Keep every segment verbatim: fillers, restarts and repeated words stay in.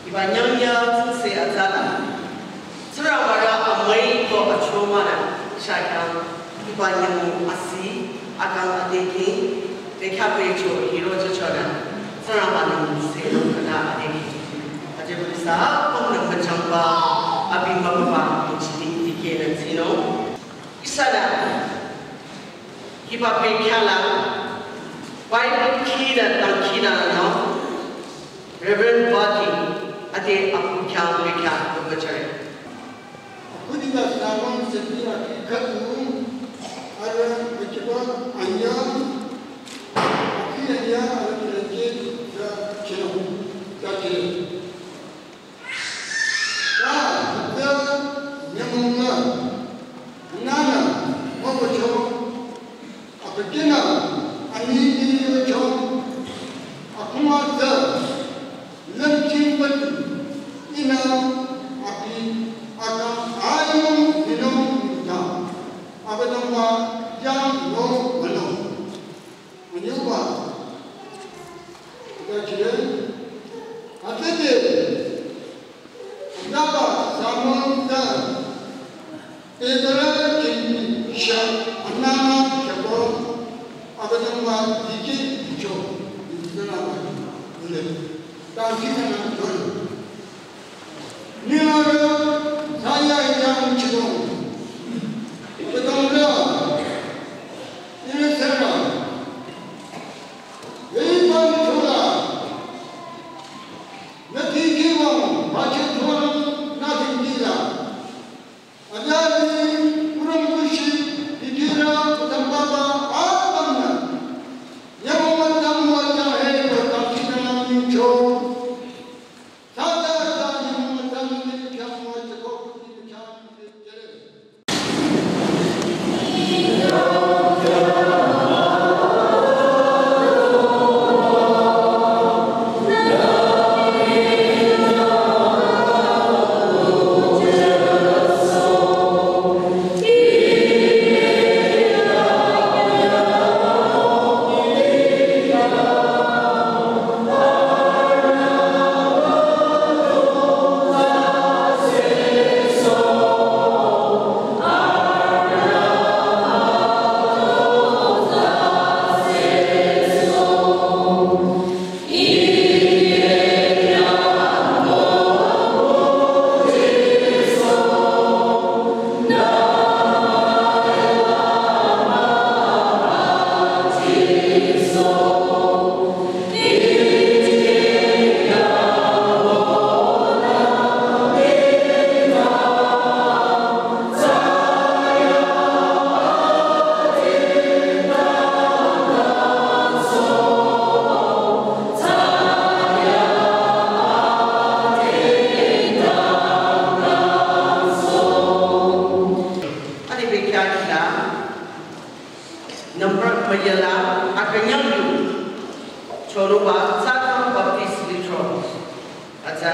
Hiba nyangya tsingse atsala. Tsingrangbarü amüi ko achomana shakang. Hiba nyamu asi akang adeki. Bekha pecho hiro chochona. Tsingrangbarü nyamu se kana adeki. Aje bisa pong na machangba. Abi mababa kuchini dikena tsino. Isana. Hiba bekhala, Bible kina dangkina no, Reverend Bati, ade aku kya bekha bachare. Akuni da sabon seti aki katu, ara akiba anya, aki anya, ara kireke, ya kino, ya kino. Ta, ta, nyamung na, nana, mama cho, apekena, ani ni yo cho, akuma ta, lam ching patu, ina, api, aka, ayung, nino, ta, abadamba, yang, no, mano. Anyuba. Ida chire. Atete. Adaba samon da. Pedra kin sha anana chabo. Abanyuba dike dicho. Idana ba. Ule. Tangki na don. Nirvana saya yang chidong. Kedongla. Irisera. Veipan thola. Nati kiwang bache thola natin kila. Adani urang kushi ikira tambaba atamna. Yawa tamwa tahe wa tamchina mincho. Adi bekya kila, number mayala, akanyang yu, choroba, Tsakang Baptist Lithro. Atsa,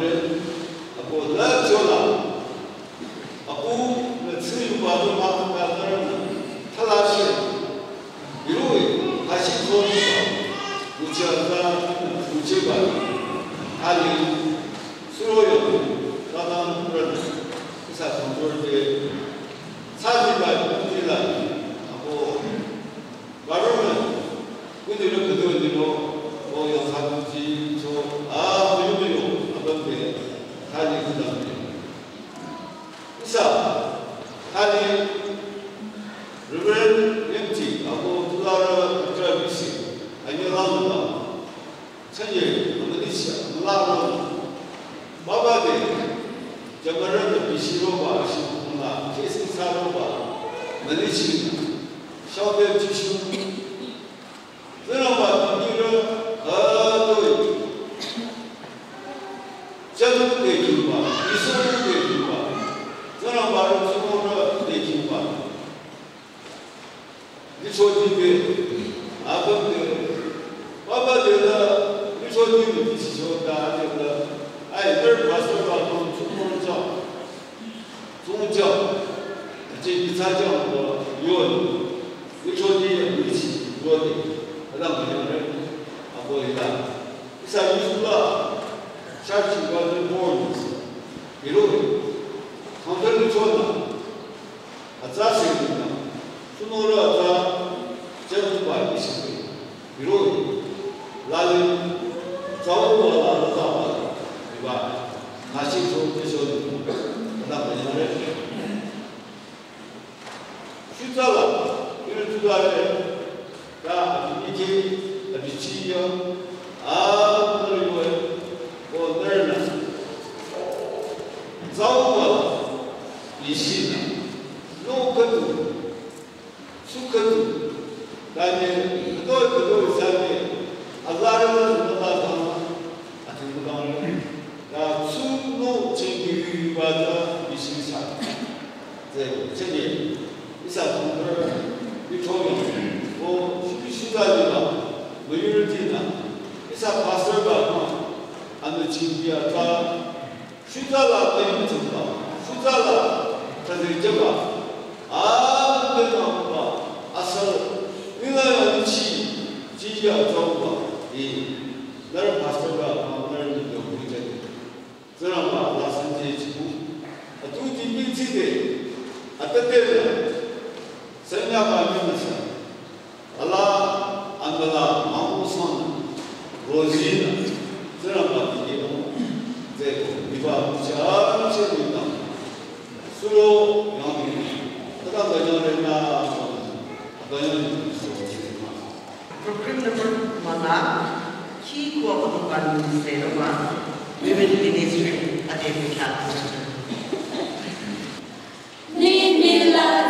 yangre, akoh la chola, akoh la tsü yuba du ma ka la na, thala shi, iru, hashi ko yuba, ucha ta, uche ba, hali, suro yo, ta ta, ihsa control de, sa ji ba, ji la, akoh, government, kundi lo kudu ni lo, o yo sa kuji cho, a, kuyu kuyu, abang de, hali kuda de. Ihsa, hali, Reverend Yemchi, akoh tulara, Travis, anyi lang ba. Chanye, amalisha, amlaro. Baba de, jamara de bishiro ba, shi kuma, kesi saro ba, malishi, shaobe chishu. Zena ba, tiro, a, doi. Jamu de kimba, isu de kimba. Zena ba, sumo de kimba. Licho di de, abang de, baba de la, licho di de, di si cho da de la, ai, third pastor ba, kong, chung kong chao, chung chao, ache ki cha chao ba, yo, licho di, li chi, yo de, adam de, akoh ila, ihsa yusu la, church ba de, born, ilo, kong de licho na, Atsa singina, sunoro atsa, jamu ba isi, biro, lali, tsao ba la, la ba, iba, nasi so, so, na ba yare. Shutala, iro tutare, ta, abi ike, abi chiya, a, nari we, o, narna. Tsao ba, isi na, no katu, Sukatu, tanye, kutoi kutoi sanye, azarü na zunata zang, ati mudang, ta sunu chingi bata bisi sa. Ze, chenye, ihsa tongkar, itomi, o, shubi shuda liba, majority na, ihsa pastor ba, anu chingi ata, Shutala teni tsuba, shutala tani jaba, a tena ba, asal, nila ya ni chi, chi ya jaba, i, nar pastor ba, nar ni yo bujani. Zara ba, la sanje chibu, atu ji ni chi de, atate de, sanya ba ni nasa. Ala, andala, mamu son, Rosina, zera ba di mo, zeko, iba, cha, che, ni tam. Suro, yang ni, tada, da, yang, re, na, so, da, yang, ni, so, che, ma. Program number mala, ki kwa kwa kwa ni se no ma, women ministry, ate ni ka. Ni, ni, la,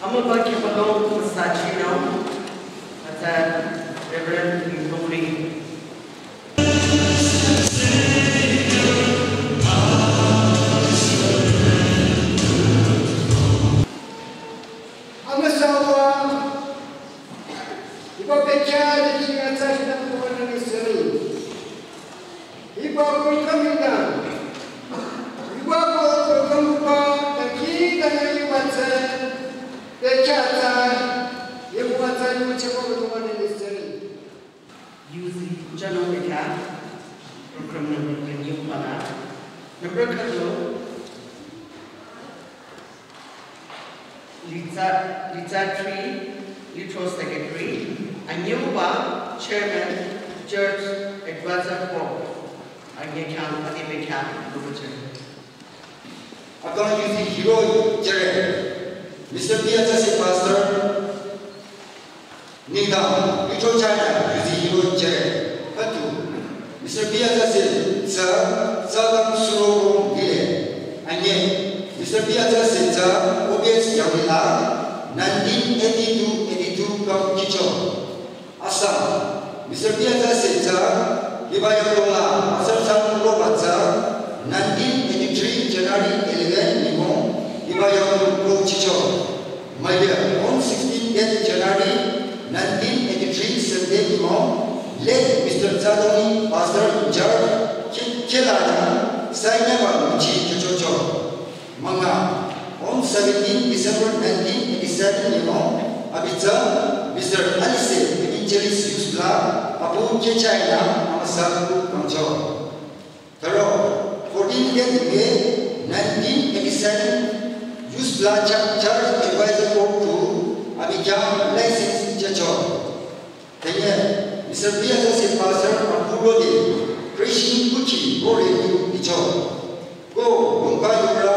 Amüba khyüpalong müsachinung, atsa Reverend Yingtong Ri. Amüsawa, iba pecha de chinga tsa shina kuwa na ni seri. Iba program ida. Iba program ba taki da ya iba tsa. Pecha tsa. Iba tsa iba chako kuwa na ni seri. Yuzi, kucha no pecha. Program number kanyang pala. Number kado. Litsa, Litsa three, Litro Secretary, anyüba Chairman, Church Advisor Board, anyü khyang, adi me khyang, kubuche. Akang yuzi hiro jere, Mister P H S A Pastor, Ningdang, Litro China, yuzi hiro jere. Hatu, Mister P H S A, sa, sa dang suro ko gile. Anye, Mister P H S A, sa, O B S yang la, nineteen eighty-two, eighty-two kang kicho. Assam, Mister P H S A, sa, hiba yang la, asal sa ko ba sa, nineteen eighty-three, January eleven, nimo, hiba yang ko chicho. Maya, on sixteen January nineteen eighty-three, Sunday morning, late Mister Tsadoni, Pastor in charge, Ke-, Kelana, Sainaba Muchi Kechocho. Manga, on seventeen December nineteen eighty-seven, Nimo, Abitsa, Mister Alice, Evangelist Yusla, Abu Kechaina, Amasaku Kangcho. Tharo, fourteen May nineteen eighty-seven, Yusla Cha-, Charge Advisor Board to Abidjan License Chacho. Tenye, Mister P H S A Pastor Abu Rode, Christian Kuchi, Bore to Icho. Go, Lunga Yura,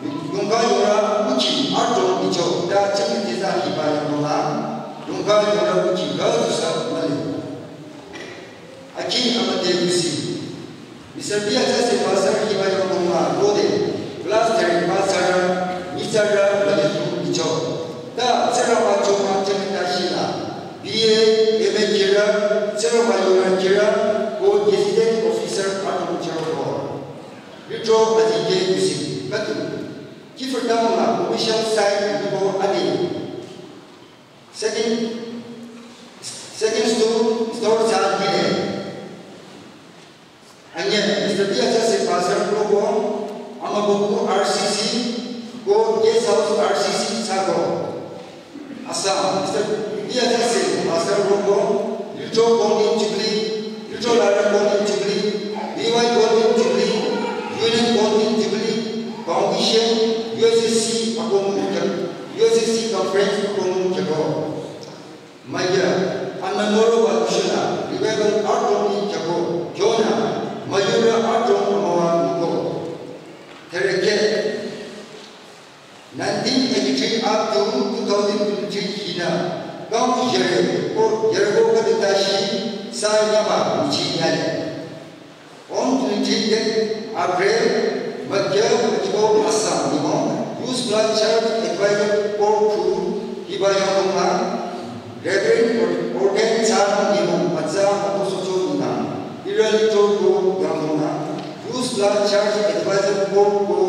Lunga Yura Kuchi, Arto Icho, Da Chimitiza Hiba Yamala, Lunga Yura Kuchi, Gazusa Mali. Aki amate yusi. Mister P H S A Pastor hiba yong kong ma rode, class thirty pastor, misara, malitu, icho. Ta, tsera ma choma chemita shila. B A, M A kira, tsera ma yura kira, ko gazetted officer atum chero ko. Litro azike yusi. Katu. Kifir tamula, official side, libo adi. Second, second store, store sa gile. Anye, Mister P H S A Pastor Probo, Amabuku R C C, ko guest house R C C sako. Assam, Mister P H S A Pastor Probo, Litro Golden Jubilee, Litro Lara Golden Jubilee, B Y Golden Jubilee, Union Golden Jubilee, Foundation, U S S C, Akomu, U S S C Conference, Akomu, Keko. Maya, anna noro wa kushina, revival art room ni chako, kyona, mayura art room amawa nuko. Tereke, nineteen eighty-three up to two thousand twenty-three hina, kang yere, ko yere ko kadita shi, sa yama, uchi nyale. On twenty-eighth April, Madhya Pradesh Assam nimo, Youth Plus Church Advisor Board Crew, hiba yong ma, Reverend Ordain Chan nimo, Matsa Apostle Chon na, Iran Church ko yong ma, Youth Plus Church Advisor Board ko,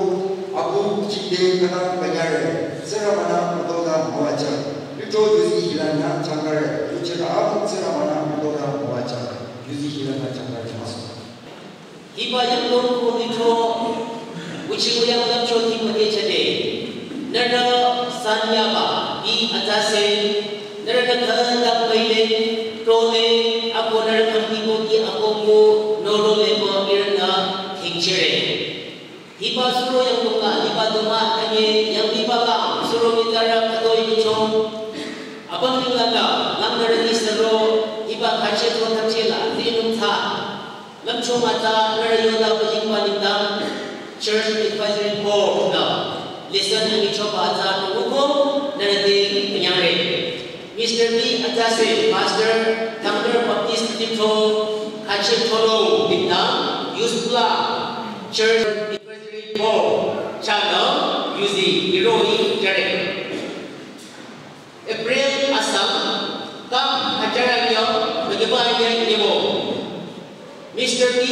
Abu Chinde Kadam Kanyare, Seramana Mudoda Mawacha, Litro Yuzi Hilana Changare, Uchera Abu Seramana Mudoda Mawacha, Yuzi Hilana Changare Maso. Hiba yangdong ko litro, uchi uyang lamcho ti mate chade. Nara sanyaba, i atase, nara na kanda paile, tole, ako nara kampibo ki ako mo, noro lebo irna, thingchere. Hiba suro yangdong la, hiba doma, kanye, yang hiba la, suro mitara, kadoi michong. Abang ningla la, lang nara ni sero, hiba kache to tamche la, zinung tha. Lamchung atsa nara yoda bajing paningdang Church Advisory Board na lesson angi choba atsa nuko nara de kanyare. Mister B atsa se Pastor Tangner Baptist Tito Kachip Tolo ningdang Yusla Church Advisory Board channel yuzi iroi jare.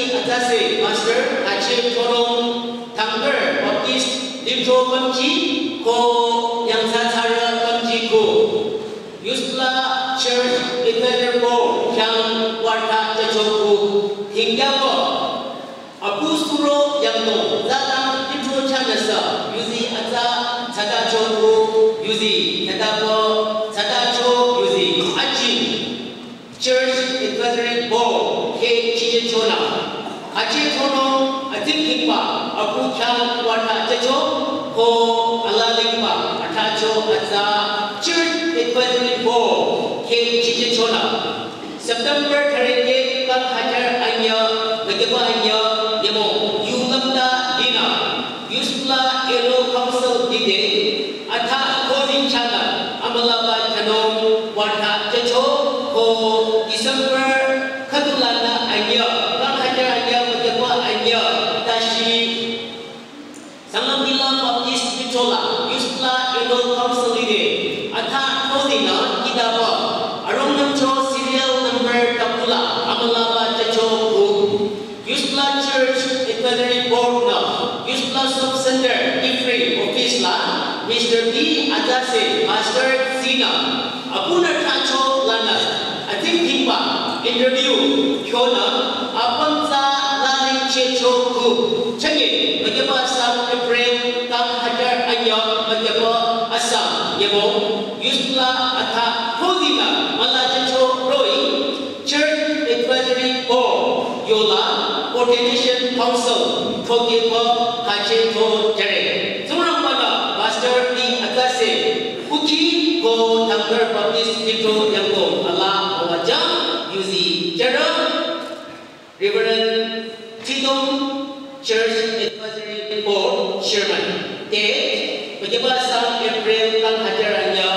Atsase Pastor Ache Thorong, Tangkar Baptist Lithro Pamji ko Yangthsa Thsarü Pamji ko Yusla Church Elder Board khyang warta jücho ko thingya ko Apu Suro Yangdong, zadang Lithro chanasa yuzi atsa tsadacho ko yuzi, yadabo tsadacho yuzi, aji Church Advisory Board khe chichechonü, ache thono ating hingba apu khyang warta jücho ko alalingba athacho atsa Church Advisory Board khe chichechonü. September thirty-eight kang hajar anyü, mekeba anyü, yemo, yu ngamda dina, Yusla Annual Council dide, atha kozi chana, amalaba chanung, warta jücho, ko December khüdulanü anyü, kang hajar anyü, mekeba anyü, tashi, Sangam Villa Baptist Lithro la, Yusla Annual Council lide, atha kozinü kidaba, arong nangcho serial number tapula, amalaba jücho ko. Yusla Church Advisory Board nü, Yusla Sub Center, Ifri Office la, Mister B Atsase, Pastor Zina, Apunü thracho lanü, ating hingba, interview, khyonü, apangtsa laling jücho ko, chanye, mekeba sang April, kang hajar anyü, mekeba asang, yemo, Yusla atha, kozinü, mala jücho roh-i, Church Advisory Board, yola, Ordination Council, thokeba, hache tho jüre. Tsingrangbanü, Pastor B Atsase, Kuki ko Tangkar Baptist Lithro Yangdong ala awajang yuzi jüre, Reverend Tidong Church Advisory Board Chairman. Date, mekeba sang April kang hajar anyü,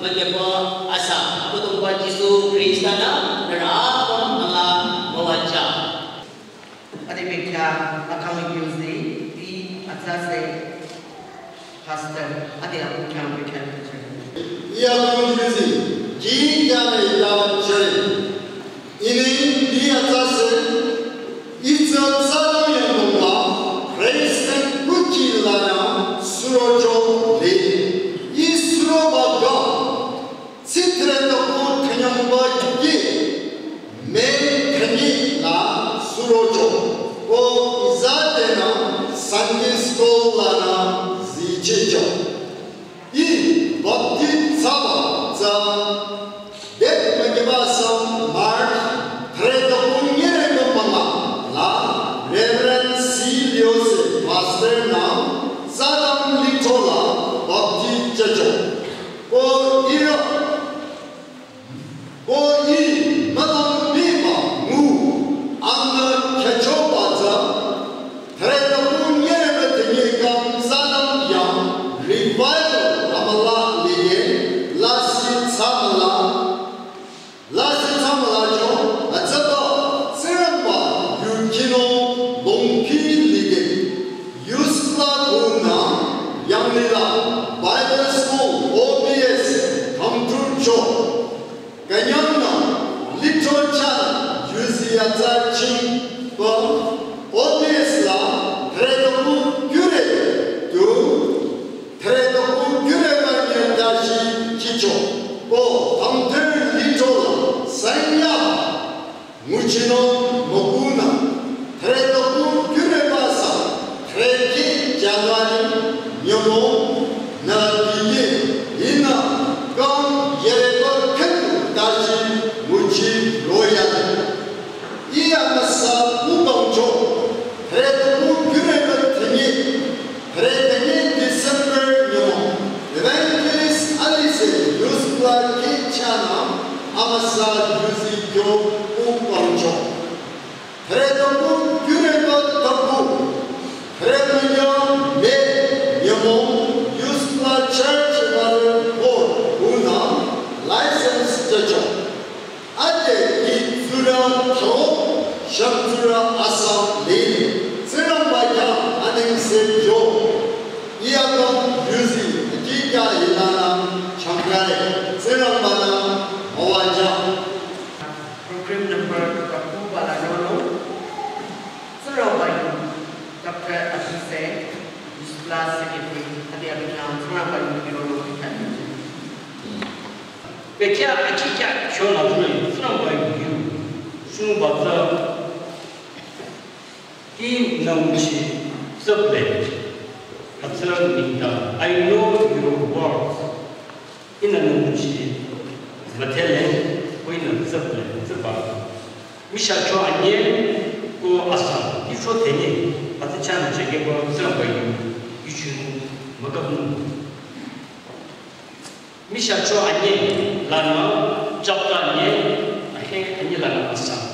mekeba asang, Abüdongba Jisu Khrista nü, nührü apüm ala awajang. Ade bekhyah akang yuzi, B Atsase, Pastor, ade akang bekhyah yuzi. Iya akang yuzi, ki kya me ita chare. Ini B Atsase, itsa tsada yangdongla, President Kuki lanü, surocho le, i suroba ga, Tsitre nü ko thanyangba ki, me thanyi la surocho, ko izadenü Sunday school lanü zichicho. I bapti tsaba tsü, date mekeba sang March, thre nü ko nyire nü mama la, Reverend C Liose, Pastor nü, Zadam Lithro la, bapti jücho. Ko ira, ko i, madam biba, mu, amna khechoba tsü, thre nü ko nyire nü thenye kam Zadam yang, revival amala lege, lasih tsamala, lasih tsamala jo, atsaba, Tsingrangba, yu kino, longki lide, Yusla kunü, yanglila, Bible School, O B S, Kamtur jo. Künyangnü, Lithro cha, yuzi atsa ching, ba, O B S la, thre nü ko kure, tu, Thre nü ko kure manye tashi chicho, ko Kamtur Lithro la, sanya, nguchino mokuna, thre nü ko kure masa, thre ki January, nyomo, nü didi, ina, kam, yereba, ketu, tashi, nguchi, royal. Iya nasa ku kangcho, thre nü ko kure manye thenye, thre thenye December nyomo, Evangelist Alice Yusla ki chanü, amasa yuzi kyo ku kangcho. Thre nü ko kure manye taku, thre manye me nyomo, Yusla Church Mother Board, unü, license jücho. Ade i tsurü thro, shang tsurü asang lin, Tsingrangba khyang anengse yo. Iya kang yuzi, ati kya ilana, changrai, Tsingrangba nü, mawaja. Program number kapu bala nono. Bekhyah akikhyah khyonü züre Tsingrangba yu shungba tsü, ihnü nguchi tsüple. Hütsü nengdang, I know your works. Ihnü nguchi müdhele, ko ihnü tsüple, tsüba. Michah cho anye ko asang, icho tenye, hütsü chahnü chekeba Tsingrangba yu, yuchinu, mükapnung. Michah cho anye lanü, chapter anye, ahe anye lanü asang.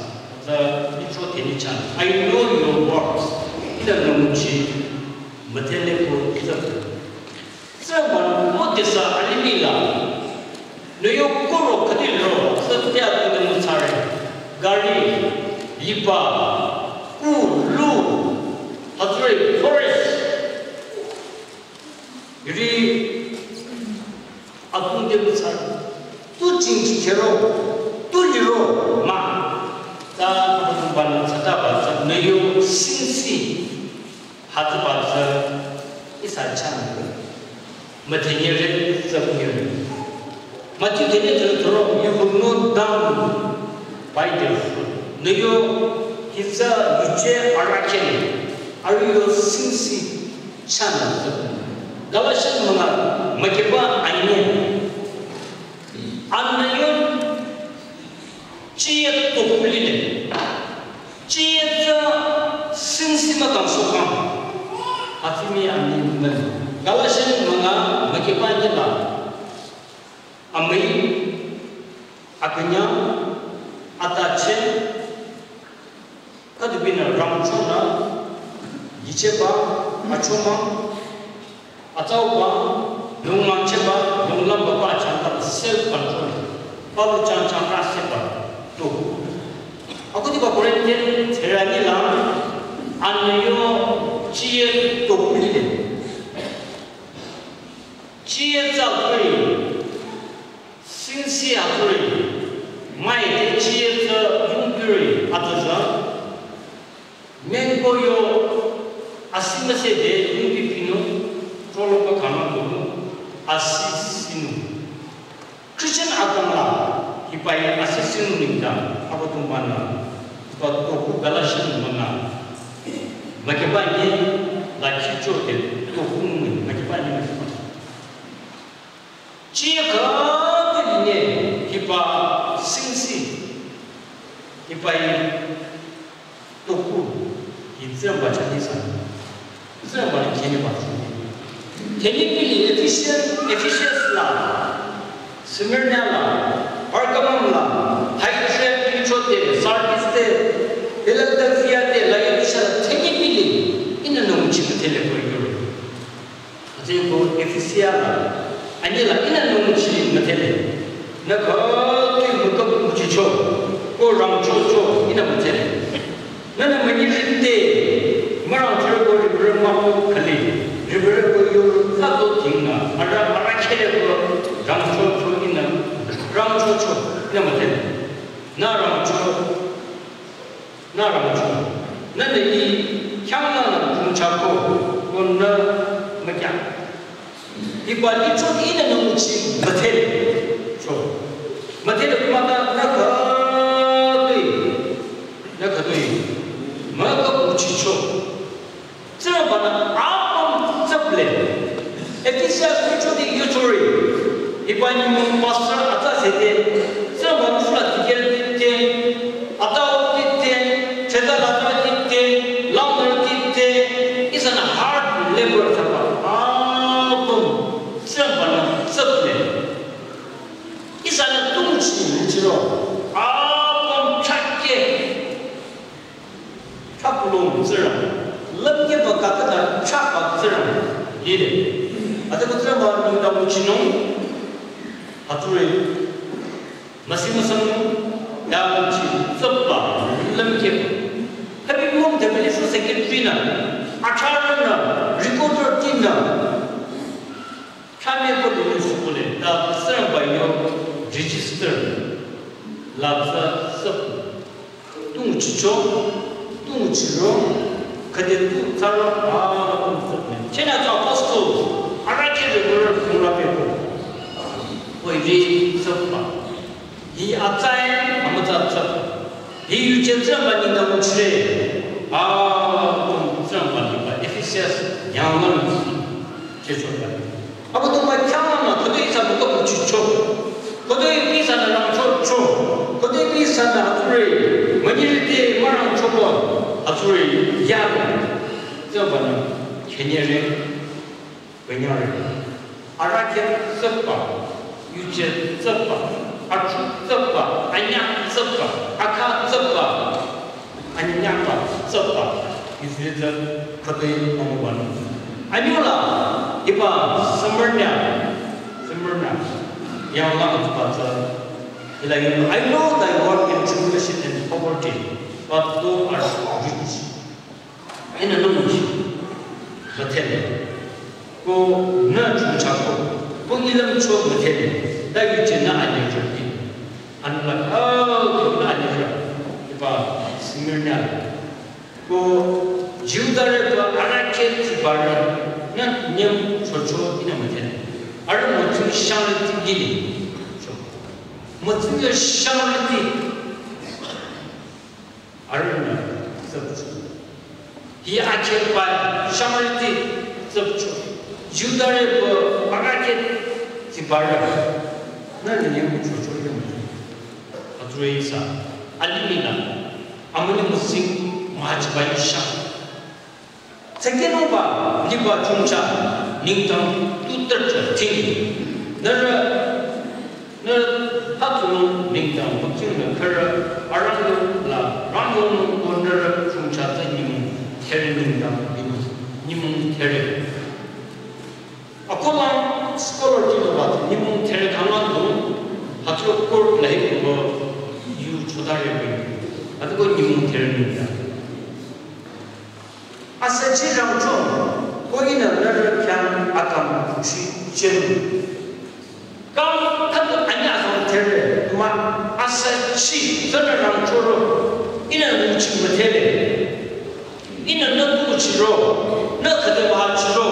Hütsü icho tenye chahnü. I know your works. Ihnü nguchi müdhele ko tsüple. Tsingrangba-nü ko tesa alimih la. Nü yo kuro khüdi liro, tsü te atungde müthsare. Gari, liba, ku, lu, hütsüri, forest. Hiri atungde müthsare. Tu jingki khero, tu liro, mah. Ta Abüdongba-nü tsütaba tsü nü yo singsi. Hütsüba tsü ihsa chahnü müdhenyere tsübnyere. Matthew tenye tsürü thoro, you will know them by their fruit. Nü yo hütsü yuje arahkheh, arüh yo singsi chahnü tsübnyere. Galatians münga mükeba anye. Anü yo Chie tokuli le. Chie tsü singsi mükang sokang. Hütsü mii ani men. Galatians münga mükeba anye la. Amüi, akünyang, atache, khüdubinü rangchonü, yicheba, achomang, atsauba, lungmangcheba, lunglambaba achangka self control. Palu changchang raseba, to. Akhudiba Corinthian therani la, anü yo chie tokuli le. Chie tsü kuri, singsi akuri, mai te chie tsü yungkuri atüza, menko yo asi müsede yungki pinung, troloba kama kono, asi sinung. Christian akang la, hiba hi asi sinung nengdang, Abüdongba-nü, hiba toku Galatians münga, mükeba anye la khicho te toku nung, mükeba anye mükeba. Chie khüdu linye hiba singsi, hiba hi toku, hi Tsingrangba chah nisa, Tsingrangba-nü khenyiba. Tenyi pili Ephesians, Ephesians la, Smyrna la, Pergamum la, Thyatira te, Sardis te, Philadelphia te, Laodicea te, tenyi pili, ihnü nguchi müdhele ko yore. Hütsüeko Efesia la, anye la ihnü nguchi müdhele. Nü khütoi mükap nguchicho, ko rangchocho ihnü müdhele. Nünü münyirite, mürangchore ko ribere mako khali, ribere ko yo sato tingnü, ara, ara khere ko rangchocho ihnü, rangchocho ihnü müdhele. Nü rangcho, nü rangcho. Nünü I khyang nü nü kungchako, ko nü mükya. Hiba licho ihnü nguchi müdhele cho. Müdhele kumata nü khütoi, nü khütoi, mükap nguchicho. Tsingrangba-nü apüm tsüple. Efesia licho te yuchore. Hiba nyümong pastor atsa sete. Tsingrangba-nü fula dikeh dikeh. Atau dikeh. Cheta lata dikeh. Lamner dikeh. Ihsanü hard labor thsaba. Apüm Tsingrangba-nü tsüple. Ihsanü tungchi nguchiro. Apüm chakeh. Chah kulong Tsingrang, lümkehba kakata chahba Tsingrang, lile. Ata ko Tsingrangba nengdang nguchinung, hütsüri, müsi müsangnung, ya nguchi, tsüba, lümkehba. Habi mom te beli su secretary nü, atharü nü, recorder team nü. Chah meko lile sukule, ta Tsingrangba yo register, la tsü tsüba. Tungchicho, tungchiro, khüde tu tsara, a, tungchiro. Chena to apostle, ara khere guru kura peko. O Ri tsüpa. Hi atsai amütsa tsüpa. Hi yuje tsüpa ni da muchre. A, kong tsüpa ni ba. Ephesians yang lang si. Che tsüpa. Abu tong ba kyang na, khode isa muka muchi cho. Khode isa na lang cho cho. Khode isa na ature. Mani rite marang cho ko. Ature. Ya. Tsüpa na. Kenyere. Künyare. Arahkheh tsüpa, yuje tsüpa, achu tsüpa, anyah tsüpa, akha tsüpa, anyahba tsüpa, Israel khütoi number one. Anyüla, hiba Smyrna, Smyrna, yang lang tsüpa tsü. Hila yung, I know thy work in tribulation and poverty, but thou art rich. Ihnü nü nguchi müdhele. Ko nü chungcha ko, ko ilang cho müdhele. Ta yuje nü anyücho di. Anla, oh, ko nü anyücho. Hiba Smyrna. Ko Jihudarü ko arahkheh tsübarü nü nyüm chocho ihnü müdhele. Arüh mütsü shangriti gini. Cho. Mütsü shangriti. Arühnü tsüpcho. Hi akhehba shangriti tsüpcho. Jihudarü ko arahkheh tsübarü. Nü nü nyüm chocho yüm. Ature isa. Alimih la. Amüni müsing mahachiba isha. Tsükenuba liba chungcha nengdang tu tütü ting. Nührü, nührü hütsünung nengdang mükingnü khürü arangyo la rangyonung ko nührü chungcha tsü nyümong there nengdang binü nyümong there. Akohlang scholar kiloba nyümong there kanglang tu hütsü court la hiko yu chodare bin. Hütsüko nyümong there nengdang. Asüchi rangchung, ko ihnü nührü khyang akang kuthsi chenu. Kang khüdu anyüh asang there, mah asüchi, tsünü rangchoro, ihnü nguchi müdhele. Ihnü nü kuthsiro, nü khüde mühachiro,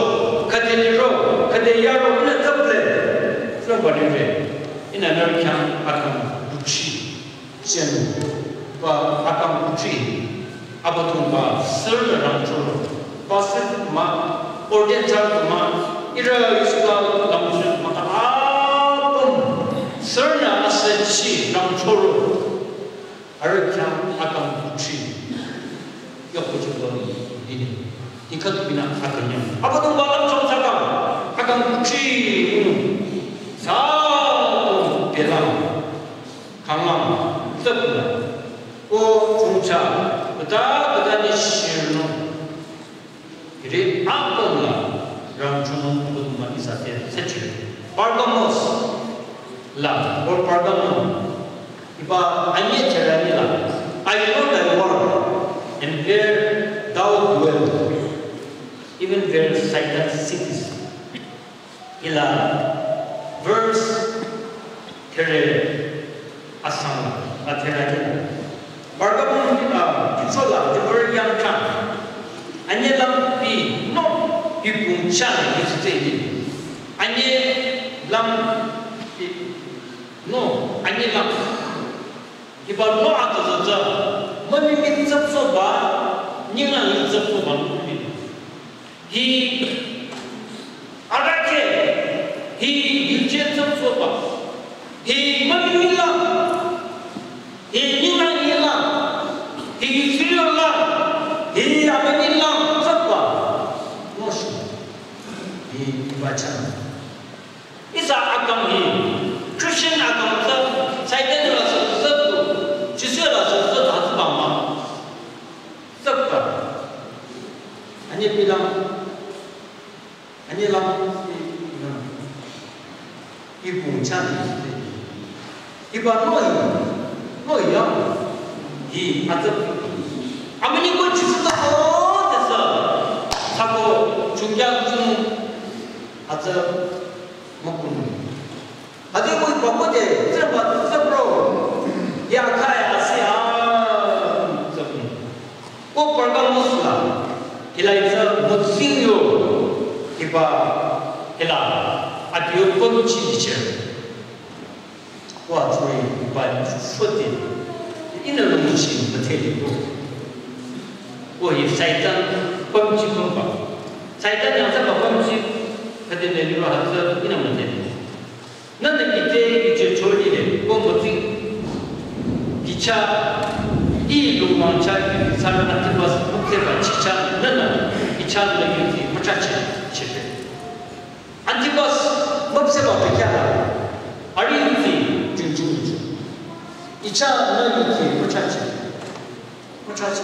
khüde liro, khüde yaro, ihnü tüple. Tsünü balire, ihnü nührü khyang akang kuthsi. Chen, ba akang kuthsi, Abüdongba sürünü rangchoro, ba sü mah, ordain thsarü mah, ihrü Israel lamsü mah apüm, sürünü asüchi rangchoro, arüh khyang akang kuthsi, yokuchiba dini, dikhat bina akang nyüm. Abüdongba lamchong thsakang, akang kuthsi, sa, belang. Kanglang, tsüpla, ko chungcha, kata kata ni shirno. Hiri apüm la, rangchung Abüdongba ihsa te sechire. Pergamos la, or Pergamum. Hiba anyüh therani la. I know thy work, and where thou dwell, even where Satan sitteth. Hila verse khere asang la, la therani la. Pergamum, ah, kichola, the very young time. Anyüh lam pi, no, pi pung chan, pi tse ni. Anyüh lam pi, no, anyüh lam. Hiba no ato zo zo. Mami mi tsap so ba, nying lang mi tsap so ba, no pi. Hi arahkheh, hi yuje tsüpsohba, hi mami milang, hi nyinga milang, hi yuje lang, hi amüi milang tsüpba, no shu, hi bachan. Ihsa akang hi, Christian akang tsü, Satan la sü tsü, Jisu la sü tsü, tsüba mah. Tsüpba. Anyüh bilang, anyüh lam, ipung chan, iba noi, noi yang, hi atsüp. Amüi ko Jisu ta ko, tesa, sako, chungya chung, atsüp, mukun. Hütsü ko iba ko de, tsüba tsübro. Ya kaya asi a, tsübro. Ko Pergamos la, hila isa mutsingyo, hiba, hila, adiyo ko chiche. Wa tsuri ba shoti. Ina lo muchi mateli ko. Ko hi Satan pamchi pamba. Satan yang sa pamchi. Kati ne lura hatsa ina mateli. Nana ite ite chori le ko mati. Icha i lo mangcha i sa na Antipas mukse ba chicha nana icha na yuti macha che chepe. Antipas mapseba pekya la. Ari yuti jung jung jung. Icha na yuti muchachi. Muchachi.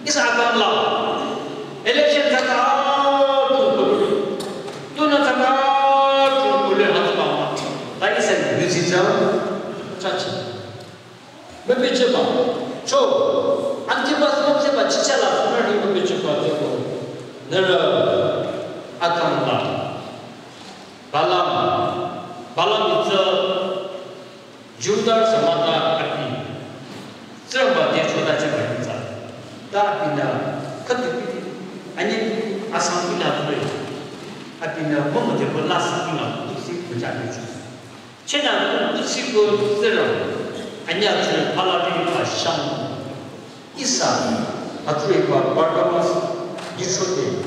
Isa atam la. Election thaka tu tu. Tu na thaka tu le hatba. Ta isa yuti jang. Muchachi. Mepecheba, cho, Antipas mepecheba, chicha la, nari mepecheba, teko, nara, akang la, Balaam, Balaam itsa, Juda samata api, tsamba de choda cheba itsa, ta api na, katu piti, ani asang ila pre, api na, momo de bola sangina, isi kucha kucha. Chena kutsiko tsera, anya tsere palari pa shang. Isa, atsure pa Barnabas, Yisrote.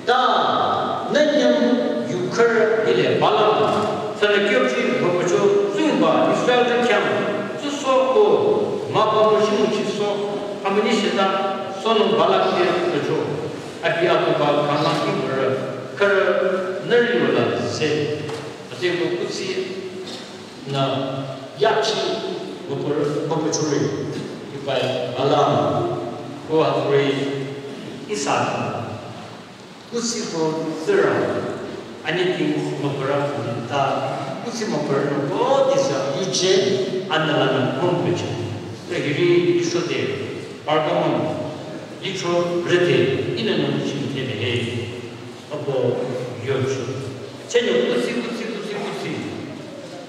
Ta, nanyam yukar ile Balaam, sana kyopsi bapacho zumba Israel de kyam, suso ko, ma pa mo shimu chiso, amani sheta, sono Balak de kucho. Api ato pa kama ki mura, kar, nari wala se. Ate ko kutsi na yakshi mapur-, mapachuri ipai Balaam ko hakuri isa kutsi ko tsira anything mapura ta kutsi mapura no ko disa yuje analana mumpecho. Te hiri iso de Pergamum itro rete ina no chim tene he. Apo yocho. Chenye kutsi, kutsi, kutsi, kutsi.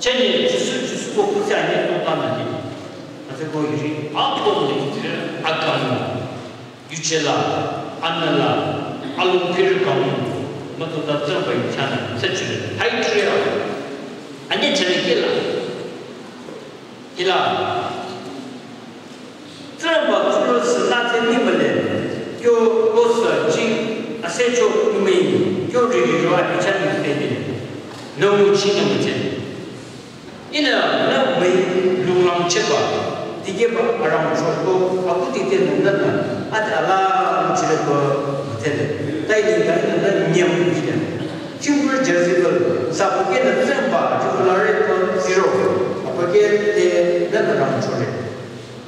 Chenye Jisu, Jisu ko kutsi anye to ta na ni. Ate ko yiri, apo ni tire akam. Yuchela, anala, alung pir kam. Mato ta tsamba yuchana, sechire. Hai tire. Anye chere kela. Kela. Tsürüba tsürü sü la tsü nimale, kyo ko sü jing, ase cho umi, kyo riri ro api chan yu te ni, no mu chi no mu te. Ina, na mei lung lang cheba, dige ba aram cho ko, aku ti te no na na, ate ala mu chi le ko mu te le. Tai ni ga ina na nyam mu te le. Chimur Jezebel, sa ko ke na tsürüba, chimur la re ko zero, apa ke te na na ram cho le.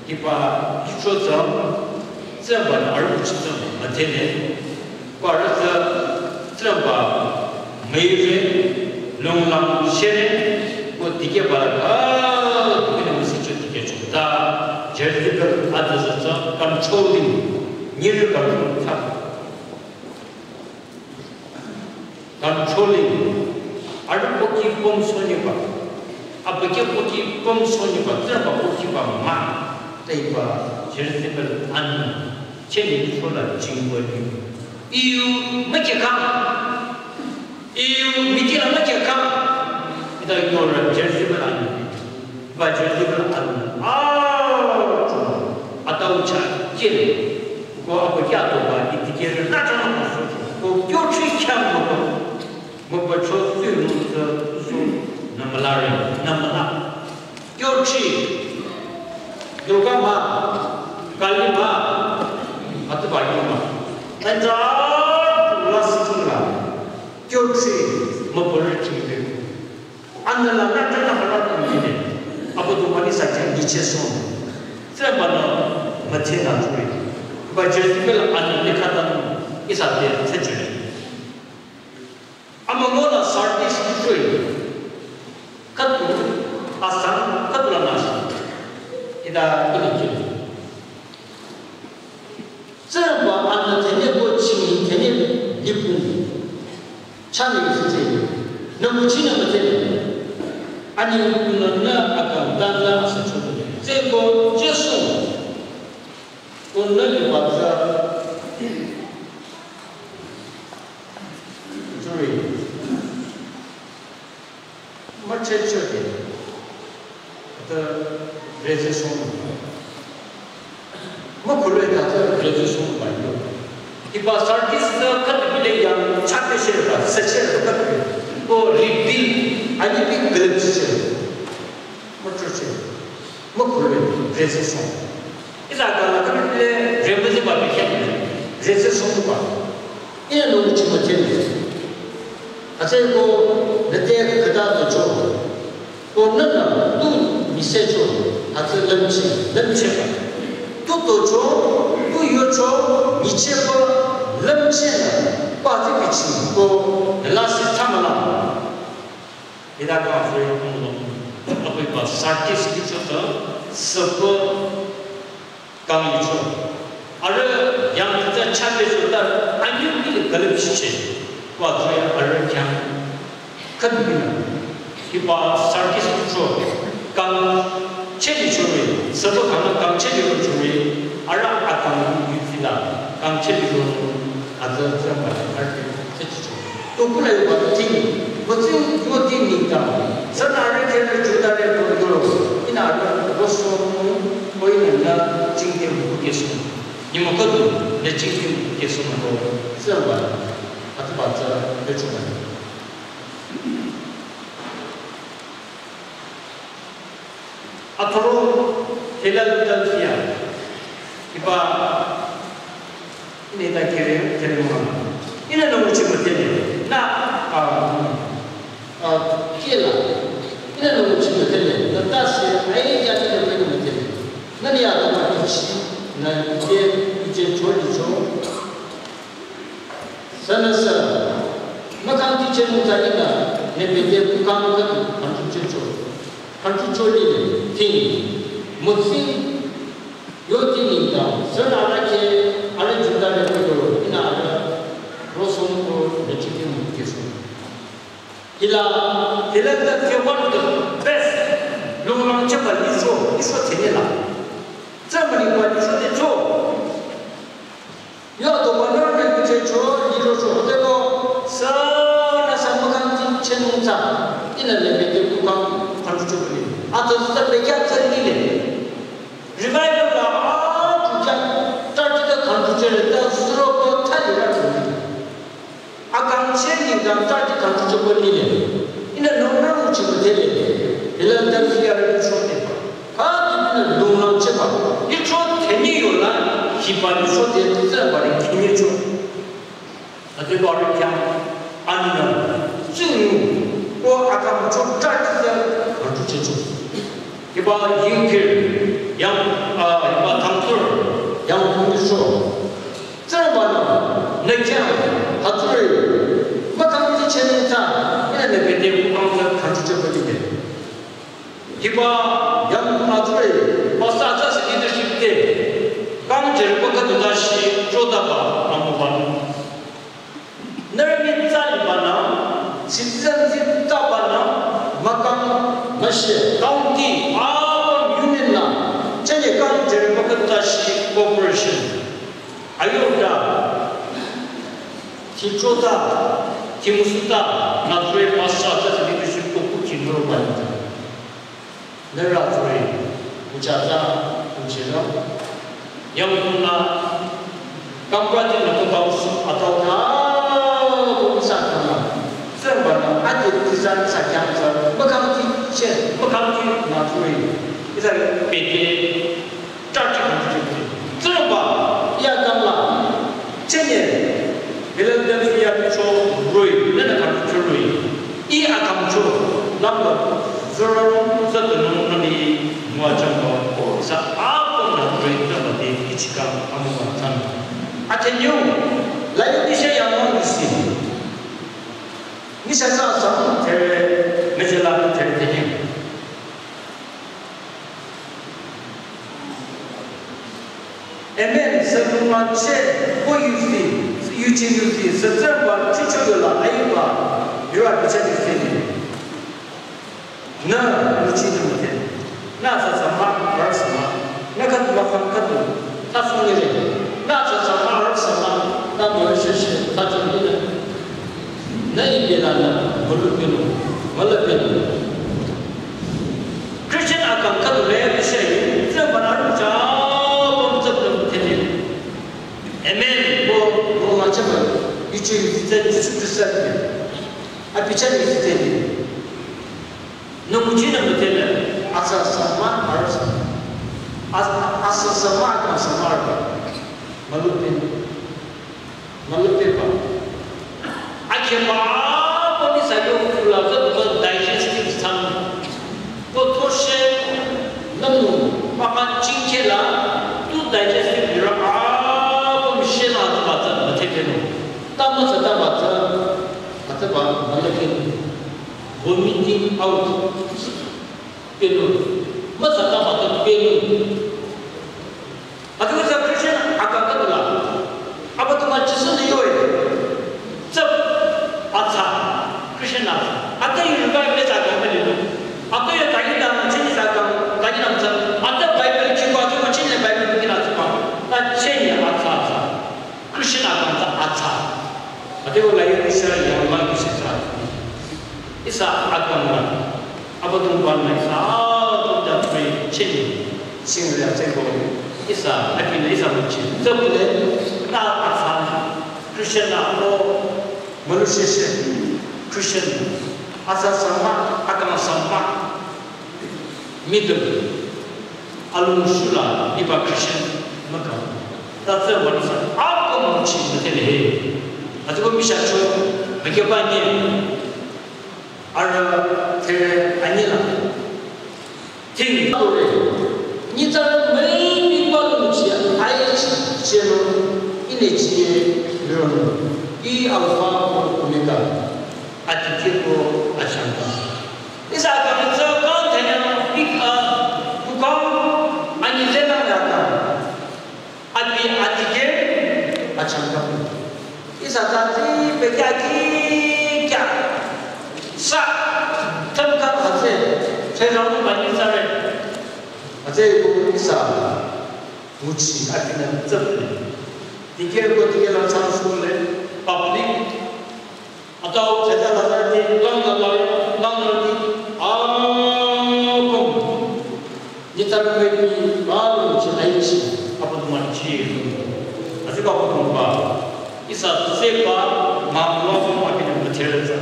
Hiba kicho tsü, tsüba na arüh kuchi tsü müdhele. Ko arüh tsü, tsüba müire, lunglang shere, ko dikehba la ka, dikehba müsicho dikehcho. Ta, Jezebel adüzü tsü, controlling, nyiri control tsü. Controlling. Arüh pohki pom sonyeba. Abükyü pohki pom sonyeba. Tsürüba pohki ba ma. Taiba Jezebel anü. Cheni chola jingbo ni. Iyu mekekang. Iyu mikila mekekang. Ita yora Jezebel anü. Ba Jezebel anü. Ah, atau cha kiri. Ko apo kya to ba iti kiri na cha na ko. Ko kyo chi kya mo ko. Mo ba cho su mo to su na malari na mala. Kyo chi. Durga ma. Kali ma. Atu ba yo ma. Tanja la situ la. Kyo chi mo ba ri chi de. Anü la na tana hala tang yine. Apo tu mani sa kya niche son. Tsürüba na müdhe na tsuri. Ba Jezebel anü ne katan isa de tsechuri. Ama ngo la Sardis tsuri. Katu asang katu la nasi. Ida kini kini. Tsürüba anü tene ko chini tene lipung. Chani yu sitse. Namu chini müdhele. Ani kunü na akang dan na asa chodo. Tseko Jisu. Kunü liba tsü. Tsuri. Müche chode. Rezesong. Mükülü ta tsü rezesong ba yo. Hiba Sardis tsü khüdu bile yang chapeshe ba, seche ba khüdu. O reveal, ani bi glimpse. Mütruche. Mükülü rezesong. Iza kala khüdu bile remeze ba bikhen. Rezesong ba. Ina no uchi mütele. Atse ko nete khüta to cho. Ko nünü tu nyisecho, atsü lümchi, lümcheba. Tu tocho, tu yocho, nyicheba, lümchena, pati bichi, ko lasi tamala. Ida ka fre kong lo, apoi pa Sardis licho ta, sapa kang licho. Arüh yang kita chape sota anyu bile galip shiche. Kwa tuya arüh kyang khüdu bina. Hiba Sardis licho kang che licho re. Sapa kang kang che licho re. Arüh akang yu fila kang che licho. Aza zamba arüh sechicho. To kula yuba ting, botsing yoti ningtang. Sana arüh kere Juda re ko yoro, ina arüh roso mu, ko ina na jingte mu kesu. Ni mo kodu, ne jingte mu kesu mo ko, zamba, atuba za, ne chuma. Athoro Philadelphia. Iba ine ta kere, kere mama. Ina no uchi mütele. Na, ah, ah, kela. Ina no uchi mütele. Na tase, ai ya ina no mütele. Na ni ata ma ichi, na ite, ite choli cho. Sana sa, makang ti chen ta ina, ne bete kukang ka tu, hantu chen cho. Hantu cho li le, ting, mutsi, yo ting ning ta, sana arüh ke, arüh Juda le ko yo, ina arüh, rosom ko, ne chiti mu kesu. Hila, hila ta ke one of the best, lunglang che ba licho, licho tenela. Zamani ba licho te cho. Yo to ba nor me kuche cho, liro cho, te ko, sa na sa makang tin chen nung tsa, ina le me te kukang, pan cho ni. Ato sa pe kya tsa ni le. Revival la, a, tu kya, ta ti ta kan tu che le, ta zuro ko ta ni ra tu ni. Akang che ningtang ta ti kang tu chokwa ni le. Ina nong nang uchi ko te le. Ila ta fi ya re cho te. Ka ti na nong nang che ba. Ni cho te ni yo la. Hi ba ni cho te te ba ni ki ni cho. Ate ba ri kya. An na. Zing. Ko akang cho ta ti ta. Ka tu che cho. Hiba yingkir, yang, ah, hiba tangtur, yang kongdisho. Tsingrangba-nü, nü khyang, hütsüri, makangti chening ta, ina nü bete kukang ta kangchicheh bete. Hiba yang kong hütsüri, pastor atsasi leadership te, kang jeriba khüdu tashi, chodaba, amüba. Nührü mi tsalibanü, citizenship tabanü, makang, müshi, county, apüm union nü, chünye kang jeriba khüdu tashi corporation. Ayo da, ti chota, ti musuta, nü tsure pastor atsasi leadership ko kuki nührü banita. Nührü tsure, uchaza, uchira. Yang kuna, kampati nü ko bausu atau ta, ko sa kana. Tsingrangba-nü, ati tisan sa kyang sa, makangti che, makangti nü tsure. Isa bete, Church kangchicheh. Tsingrangba, iya kangla. Chünye, Philadelphia cho roh-i, nünü kangchicheh roh-i. Ih akangcho, lamba, zoro, zatanung nani, müwajüba, ko, sa, apüm nü roh-i, nüba te, ichikang, amüwa, san. Atenyo, Laodicea yang nung isi. Nisa sa, sa, tere, mejela, tere, tere. Amen. Sünungba che ko yuzi, yuchi yuzi, sü Tsingrangba chicho yola ayuba, yura bicha yuzi ni. Nü, yuchi ni mute. Nü sa sa ma, ra sa ma. Nü khüdu ma khang khüdu. Ta sung ni re. Nü sa sa ma, ra sa ma. Ta mo she she, ta chon ni re. Nü ibe la nü, mülü penu, mülü penu. Christian akang Ching zite Jisu Khrista ni. Abi chah ni zite ni. Nü nguchinü müdhele. Atsa sangma, arüh sangma. As, atsa sangma, akang sangma arüh. Mülüpin. Mülüpin ba. Akheba, boni sayo kula, kula digestive sang. Ko thoshe nanu, mama chingkela, tu digestive lira, a, ko mishe na tu bata, na teke no. Ta masa ta bata, bata ba, na leke no. Vomiting out. Penu. Masa ta bata, penu. Atu sa Christian akang ka tula. Aba tu ma Jisu ni yoe. Tsap atsa. Christian atsa. Ata yu ba me sa ka me ni. Ata yu ta ni ta na chini sa ka, ta ni na sa. Ata Bible chi ba tu ma chini Bible ni na sa ba. Ta chini atsa atsa. Christian akang ta atsa. Ate ko la yu ni sa ya ma ni sa. Ihsa akang la. Abüdongba-nü ihsa, ah, tu ta pray, chini, sing le ate ko. Ihsa, akina ihsa müchi. Tsübüle, ta atsa, Christian la, o, mülu sheshe, Christian. Atsa sangma, akang sangma. Middle. Alung shula, iba Christian, maka. Ta tsübüle ihsa, ako müchi, müdhele he. Ate ko misha cho, müke ba ni. Arüh tere anyila. Ting tore. Nyitsarü müipi ba lungchi aichi chelo inechi lironu. I Alpha ko Omega. Adikeh ko achangka. Ihsa kang tsü kang tenya ik a kukang anyi zena yaka. Abi adikeh achangka. Ihsa tati pekya ki kya. Sa, tam tam hütsü, se rang mani sare. Hütsü ko ihsa, nguchi, abinü tsübüle. Dikeh ko dikeh la chang sule, public, Atau jada lazar di, lang lazar, lang lazar di, apüm. Nyitsarü müipi, ba lungchi aichi, Abüdongba-nü chi. Asi ba Abüdongba. Ihsa tsüba, ma mülung abinü müdhele tsü.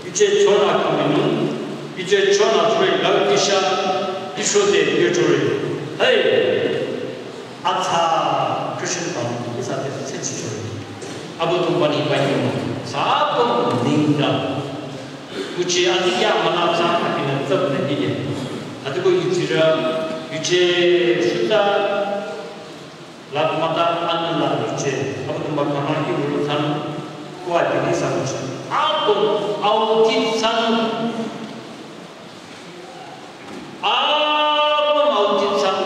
Yuje chona kümünung, yuje chona chore, lau kisha, ishode yujore. Hey! Atsa Christian kang, ihsa te tsetsi chore. Abüdongba-nü iba yong, sa apüm ningda. Nguchi adikeh münatsa abinü tsübüle nile. Ate ko yujirü, yuje shuta, latmata anla yuje. Abüdongba kama iwulu tsan, ko abinü sa nguchi. Apüm, audit tsan. Apüm audit sang,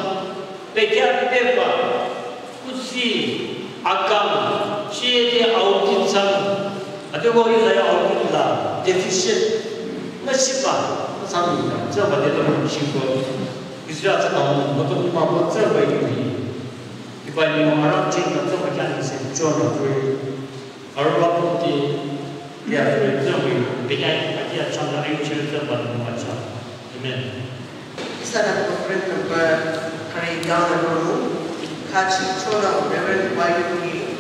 pekya peba, kusi, akang, chiyede audit sang. Ate ko ihsa ya audit la, deficient, ngashiba, sang ina, tsüba de lo shiko. Israel tsü kang, mato ma bo tsüba yuri. Iba ni mo aram ching na tsüba kya ni se, chona kuri. Arüh apüm te, ya, tsüngui, benya, adia chang la, ayu chang la, ba, ma cha. Amen. Ihsanü program number kari gang la rono, khachi chonü Reverend Wayuki,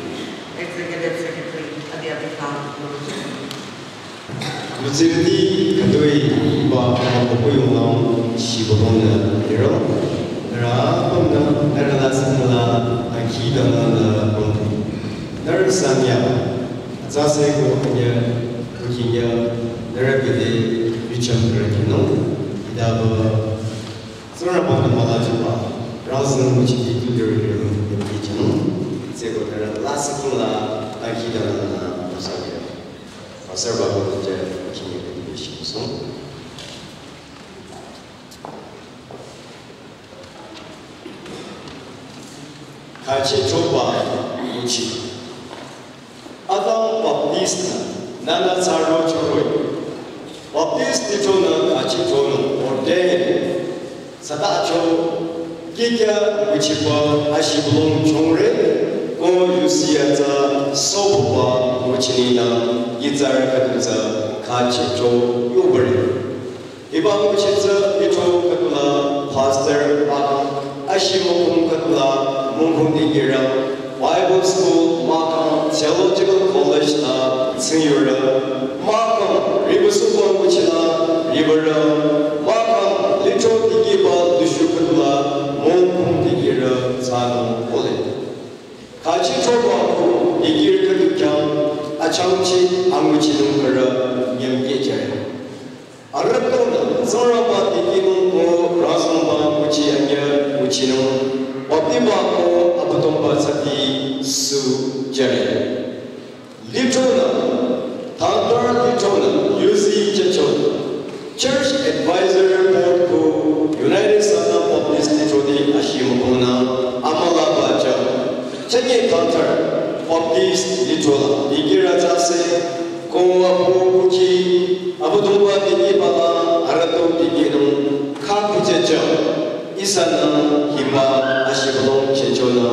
Executive Secretary, adia bikha rono. Mütsirüti khütoi ba kama kokoyong lang shibülongnü liro. Nührü apümnü nührü la sangla akhidangnangnü pümte. Nührü sanya, atsase ko anya, ko kinya, nührü bide, yucham kürükinung, idaba, Tsingrangba-nü müla jüba, rüzang müchiti tu lirü lirü, yamdi jünung, tseko nührü la sangla, akhidangnangnü, pastor ya. Pastor ba ko nüja, kinya kürükinung. Khachi choba nguchi. Adam Baptist nü nühnü tsaro choroi. Baptist lithronü khachi chonü ordain. Sata cho kikya nguchiba ashibülung chongre. Ko yusi atsa sobuba nguchinina yitsarü khüdu tsü khachi cho yobare. Hiba nguchi tsü lithro khüdula pastor mahkhang, ashimükhung khüdula mungkhung dikehra, Bible School mahkhang, Theological College la Chehchoba ko dikehrü khüdu khyang achangchi anguchinung khürü nyümkehjüre. Arüh tonü Tsingrangba dikehnung ko rüzongba nguchi anyüh nguchinung baptiba ko Abüdongba tsüti sujüre. Lithronü, thangtar lithronü, yuzi jüchonü, Church Advisory Board ko United Sangtam Baptist Lithroti ashimübongnü amülaba jü. Chünye thangtar Baptist lithro la dikehrü tsüse, ko apu kuchi, Abüdongba dikehba la arüh to dikehnung khüku jüjü. Ihsanü hiba ashibülung chehchonü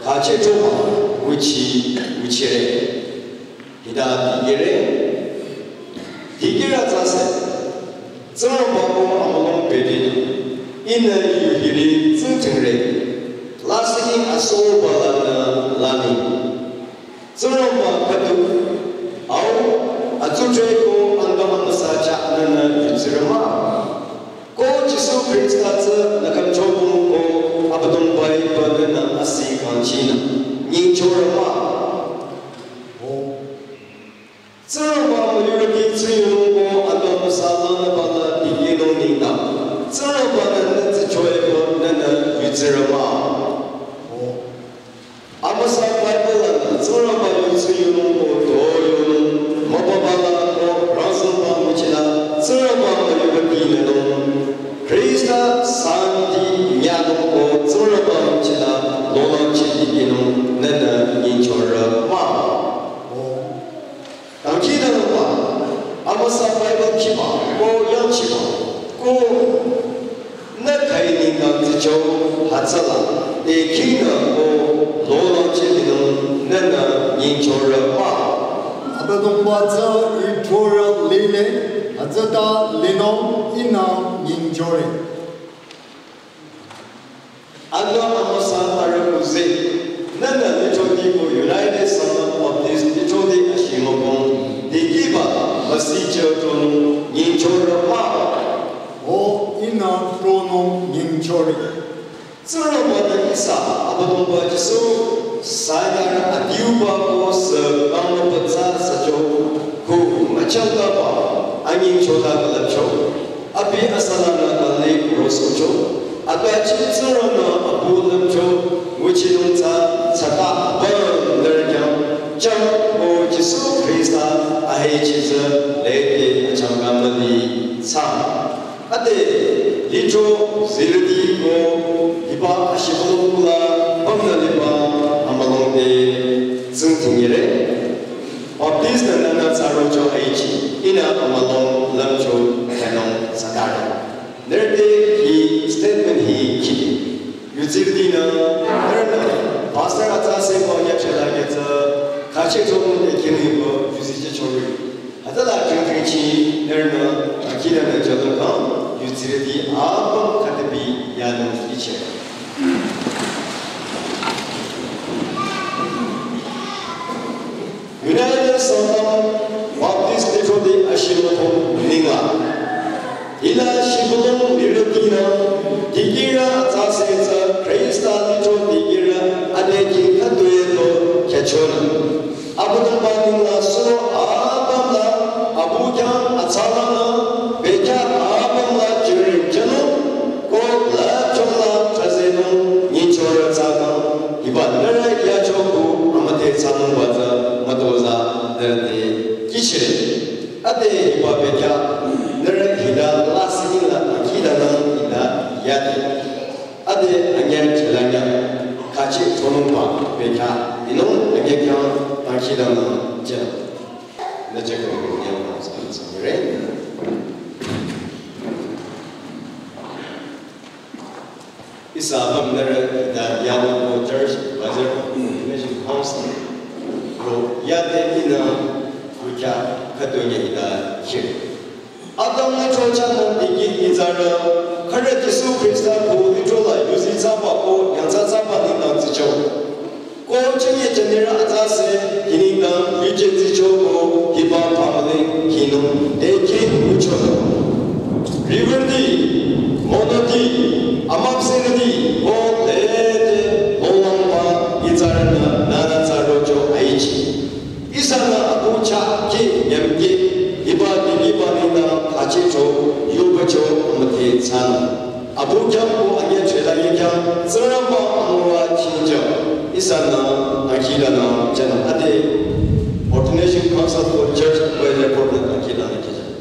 khachehchoba nguchi nguchire. Hita dikehre. Dikehrü tsüse, Tsingrangba ko amülung bete, ihnü yu hiri tsingdhingre. Lasih asohba lanü lani. Tsingrangba khüdu, au, atsudhre ko Abüdongba Amüsa chah nühnü yudsirü mah. Ko Jisu Khrista tsü nü khümchobung ko Abüdongba-i ba nühnü asi kangchinü nyingchorü mah. Tsingrangba müyurüti tsiyunung ko Abüdongba Amüsa lanü bala dikehnung nengdang, Tsingrangba-nü nü tsichoe ko nühnü yudsirü mah. Amüsa Bible lanü Tsingrangba yu tsiyunung ko to yonung, mübüba la ko rüzongba nguchila Tsingrangba müyurüti nünung, Khrista santi nyanung ko Tsingrangba nguchila lolangchi dikehnung nühnü nyingchorü mah. Dangkhidangnangba, amüsa Bible khiba, ko yangchiba, ko nü khüi nengdang tsicho hütsüla, te khingnü ko lolangchi linung nühnü nyingchorü mah. Abüdongba tsü ih throrü lile, hütsüta linung ihnü nyingchore. Abüdongba Amüsa arüh kuzi, nühnü lithroti ko United Sangtam Baptist Lithroti ashimübong dikehba müsijü tronung nyingchorü mah. O ihnü tronung nyingchore. Tsingrangba-nü ihsa Abüdongba Jisu sanyarü adiuba ko sü kangmübü tsü sücho ko müchangkaba anyingchota külüpcho. Abi asalanü kali rosohcho, aka chi Tsingrang-nü apu lümcho, nguchinung tsü tsata apüm nührü khyang, chang ko Jisu Khrista ahechi tsü lede achangka müli thsa. Ade lithro zirüti ko hiba ashibülung la pümnü liba amülung te tsingdhingre. Baptist-nü nühnü thsarocho aichi, ihnü amülung lümcho khyünung thsatare. Nührü te hi statement hi khide. Yudsirütinü, nührünü, pastor atsa sebo nyachela nyatsa, khache chonung te khinung hiba, yuzi che chonung. Hütsüla chungchung chi, nührünü, akhidanü jadung kang, yudsirüti apüm khatabi yanung iche. United Sangtam Baptist Lithroti ashibülung ninglang. Hila shibülung lirütinü, dikehrü atsa setsü, Khrista lithro dikehrü, ade ki khütoi to khyüchonü. Abüdongba ninglang suro apüm la, apu khyang atsalanü, bekhyah apüm la jüring jünung, ko la chongla chazenung, nyingchorü tsü kang, hiba nührü yacho ku amüdhe thsanungba tsü mütozah nührü te kihchire. Ade hiba bekhyah nührü hita lasih la akhidangnang hita yade. Ade anyüh chelanyüh khachi thonungba bekhyah inung anyüh khyang dangkhidangnang jünung. Nü jeko nyang nang sa sa re. Ihsa apüm nührü hita yanung ko church advisor ko mission council ro yade ihnü kucha khütoi nyü hita shir. Adam lithro chahnü dikeh nyitsarü, khürü Jisu Khrista ko lithro la yuzi thsaba ko yangthsa thsaba nengdang tsicho. Ko chünye jünirü atsa se, hi nengdang yuje tsicho ko hiba family hinung dikeh ngucho. River ti, mono ti, amapsere ti, ko lede lolangba nyitsarünü nü Abu khyang ko anye chela ye khyang Tsingrangba amüwa khingjang ihsanü akhidanü jünung ade Ordination Council for Church Advisory Board nü akhidanü khingjang.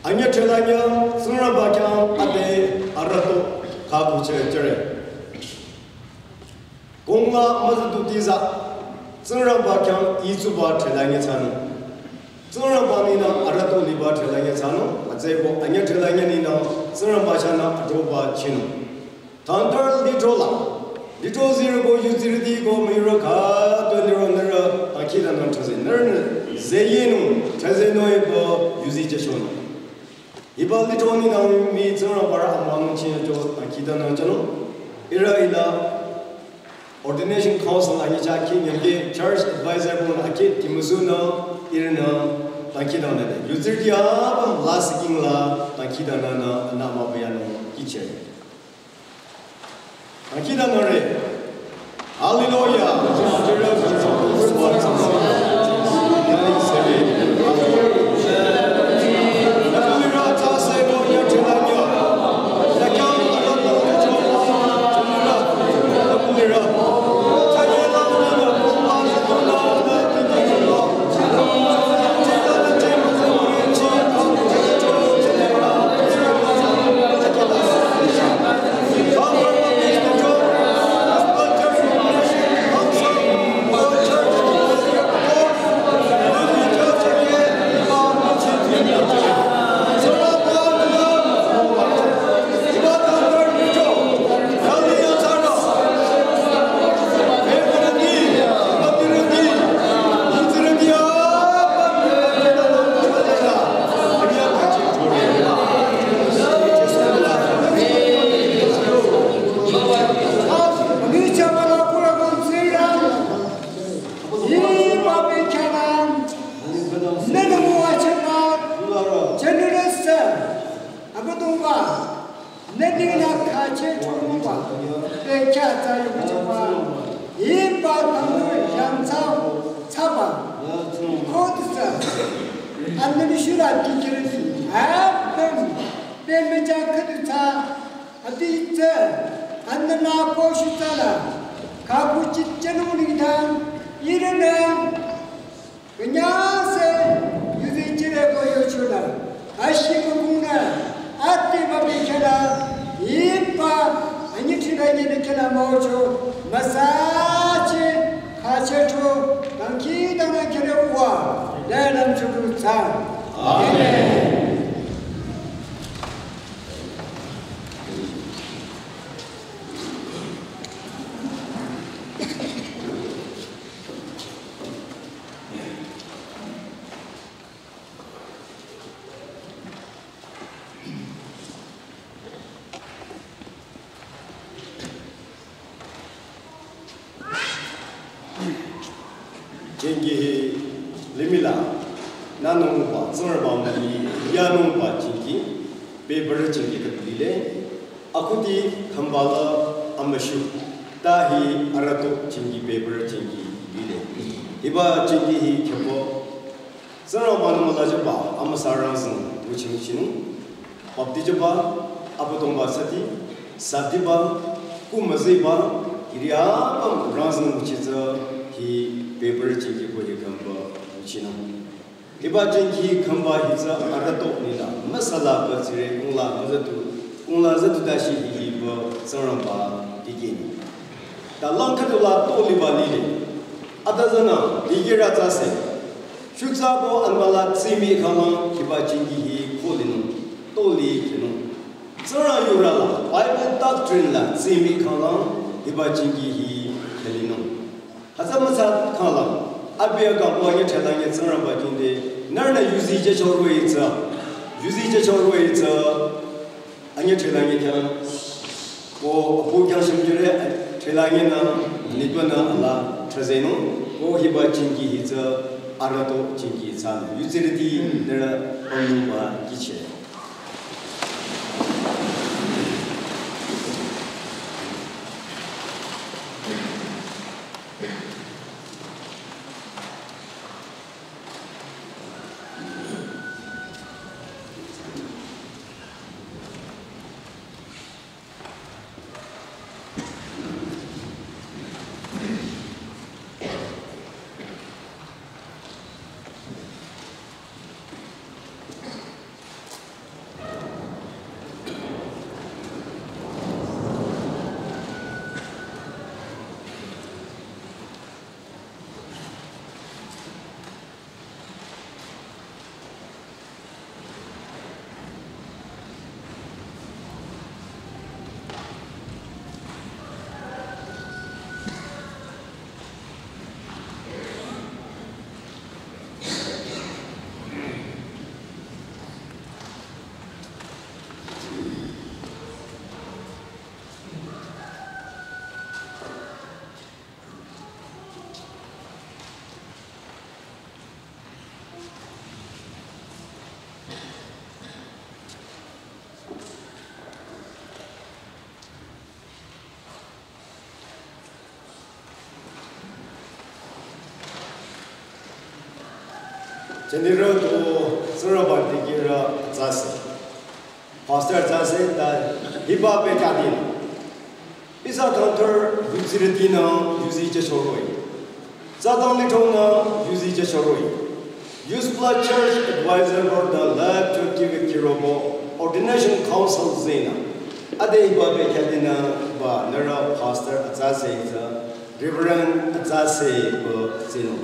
Anye chela ye Tsingrangba khyang ade arüto khaku che chere. Kongla müzüdu tiza, Tsingrangba khyang itsuba thela nye thsanung. Tsingrangba ninü arüto liba thela nye thsanung, atsüko anye thela nye ninü Tsingrangba chahnü adoba chinung. Thantar lithro la, lithro zirüko yuzirüti ko müyurü khütoi liro nührü akhidanü thraze, nührünü zeyenung, thrazenung epü yuzi cheshonung. Hiba lithro ninü mii Tsingrangba rü amüwanung chinyacho akhidanü jünung. Ihrü hila Ordination Council anyicha khingyangke Church Advisor Board akhi timüsunü ihrünü akhidanü de. Yuzirüti apüm lasih kingla akhidanü nü anü mübüyanung kihchi. Akhidanü re. Hallelujah. Abüdongba, nü nengla khache chonungba, bekhyah tsü yungcheba, hiba tangdu yangthsa thsaba, khodusü, anü mishula dikehrüti, apüm, pemücha khüdu tsü, adi tsü, anü nü ko shutsa la, khaku chit chenung nengdang, ihrünü, künyangse yuzi chireko yochula, ashi kukungnü, ati babi khela, ipa, anyi thila nyine khela mocho, müsachi, khachecho, dangkhidangnang khela uwa, lelam chukru tsang. Amen. Chingi hi limih la, nünungba, Tsingrangba mii, yanungba chingi, bebürü chingi khüdu lile, akhuti khümbala amüshu, ta hi arüto chingi bebürü chingi lile. Hiba chingi hi khyüpü, Tsingrangba nü müla jüba, amüsa rangzeng, nguchinung chinung, bapti jüba, Abüdongba sati, satiba, ku müziba, hiri apüm rangzeng nguchi tsü, hi bebürü chingi ko hi khümbü nguchinung. Hiba chingi khümba hi tsü arüto nila, müsala pü tsire kungla müzütu, kungla zütu dashi hi hi pü Tsingrangba dikehni. Ta lang khüdu la to liba lile. Ata zanü, dikehra tsü se. Shutsa ko anbala tsimi khalang hiba chingi hi ko linung, to li kinung. Tsingrang yurü la, Bible doctrine la tsimi khalang hiba chingi hi khelinung. Hütsü mütsa khalang, abi aga ko anye thela nye Tsingrangba kingde, nührünü yuzi jücho roh-i tsü, yuzi jücho roh-i tsü, anye thela nye khyang, ko apu khyang shimjüre, thela nye nü, nitpünü ala, thrazenung, ko hiba chingi hi tsü, arüto chingi tsü, yuzirüti, nührü, pamnungba, kihchi. Jünirü tu Tsingrangba dikehrü tsüse. Pastor tsüse ta hiba bekhyah di. Ihsa thangthar yuzirütinü yuzi jücho roh-i. Tsütang lithonü yuzi jücho roh-i. Youth Pla Church Advisor Board nü lab choti ve kirobo Ordination Council zenü. Ade hiba bekhyah dinü ba nührü pastor atsüse tsü Reverend atsüse pü zenung.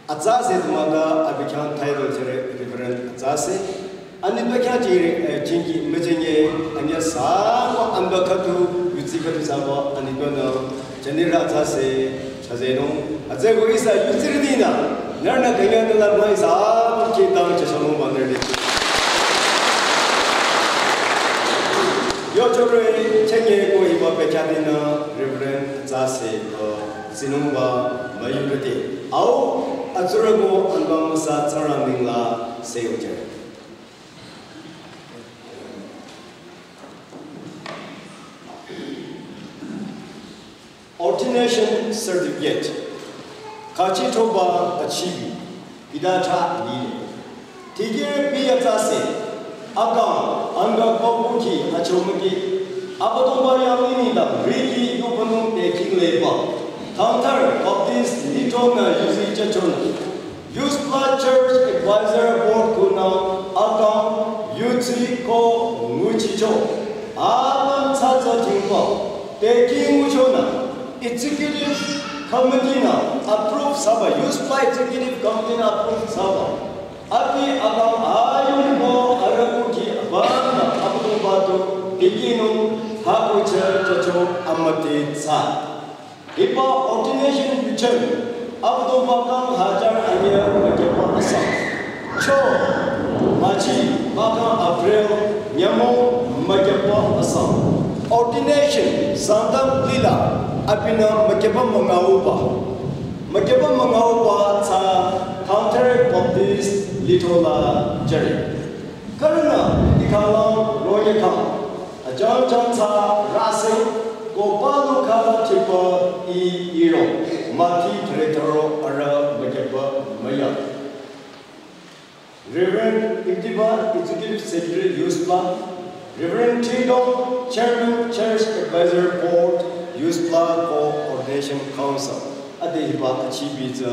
Atsüse tümüka abi khyang title jüre Reverend atsüse. Ani bekhyah jüre, eh, jingki müjenge, ani sako anba khüdu, yuzi khüdu sako, ani bana, jünirü atsüse, chazenung, atsüko ihsa yuzirütinü, nührünü künyangnü la mah ihsa, kidang chasamo banner de. Yo chore, chenge ko hiba bekhyah dinü, Reverend atsüse, ko, sinungba, müyurüti. Au, atsurüko, anba müsa, Tsingrang nengla, seyuche. Ordination certificate. Khachi thoba achibi. Pida tha ni. Tigir pi atsüse. Akang, anga kokuki achomaki. Abüdongba yang ini da riki yupanung teking leba. Thangthar Baptist nitong na yuzi jüchonü. Youth Pla Church Advisor Board kunü akang yuzi ko nguchicho. Aban tsatsa tingpa. Teking nguchonü. Executive Committee nü approve thsaba. Youth Pla Executive Committee nü approve thsaba. Abi akang ayung mo arakuki aban nü Abüdongba tu dikinung hakucha jücho amüti tsü. Hiba ordination yucheng, Abüdongba kang hajar anyüh mükyüpa asang. Cho, March, mahkhang April, nyümong mükyüpa asang. Ordination, Sangtam lila, abinü mükyüpa müngauba. Mükyüpa müngauba tsü Thangthar Baptist lithro la jüre. Khürünü, ikhalang, roye khang. Ajang jang tsü rase, ko palu khala thipa i iro, mati thre thro ara mükyüpa müya. Reverend Iptiba, Executive Secretary, Youth Pla, Reverend Thidong, Chairman, Church Advisor Board, Youth Pla, Coordination Council, ade hiba achibi tsü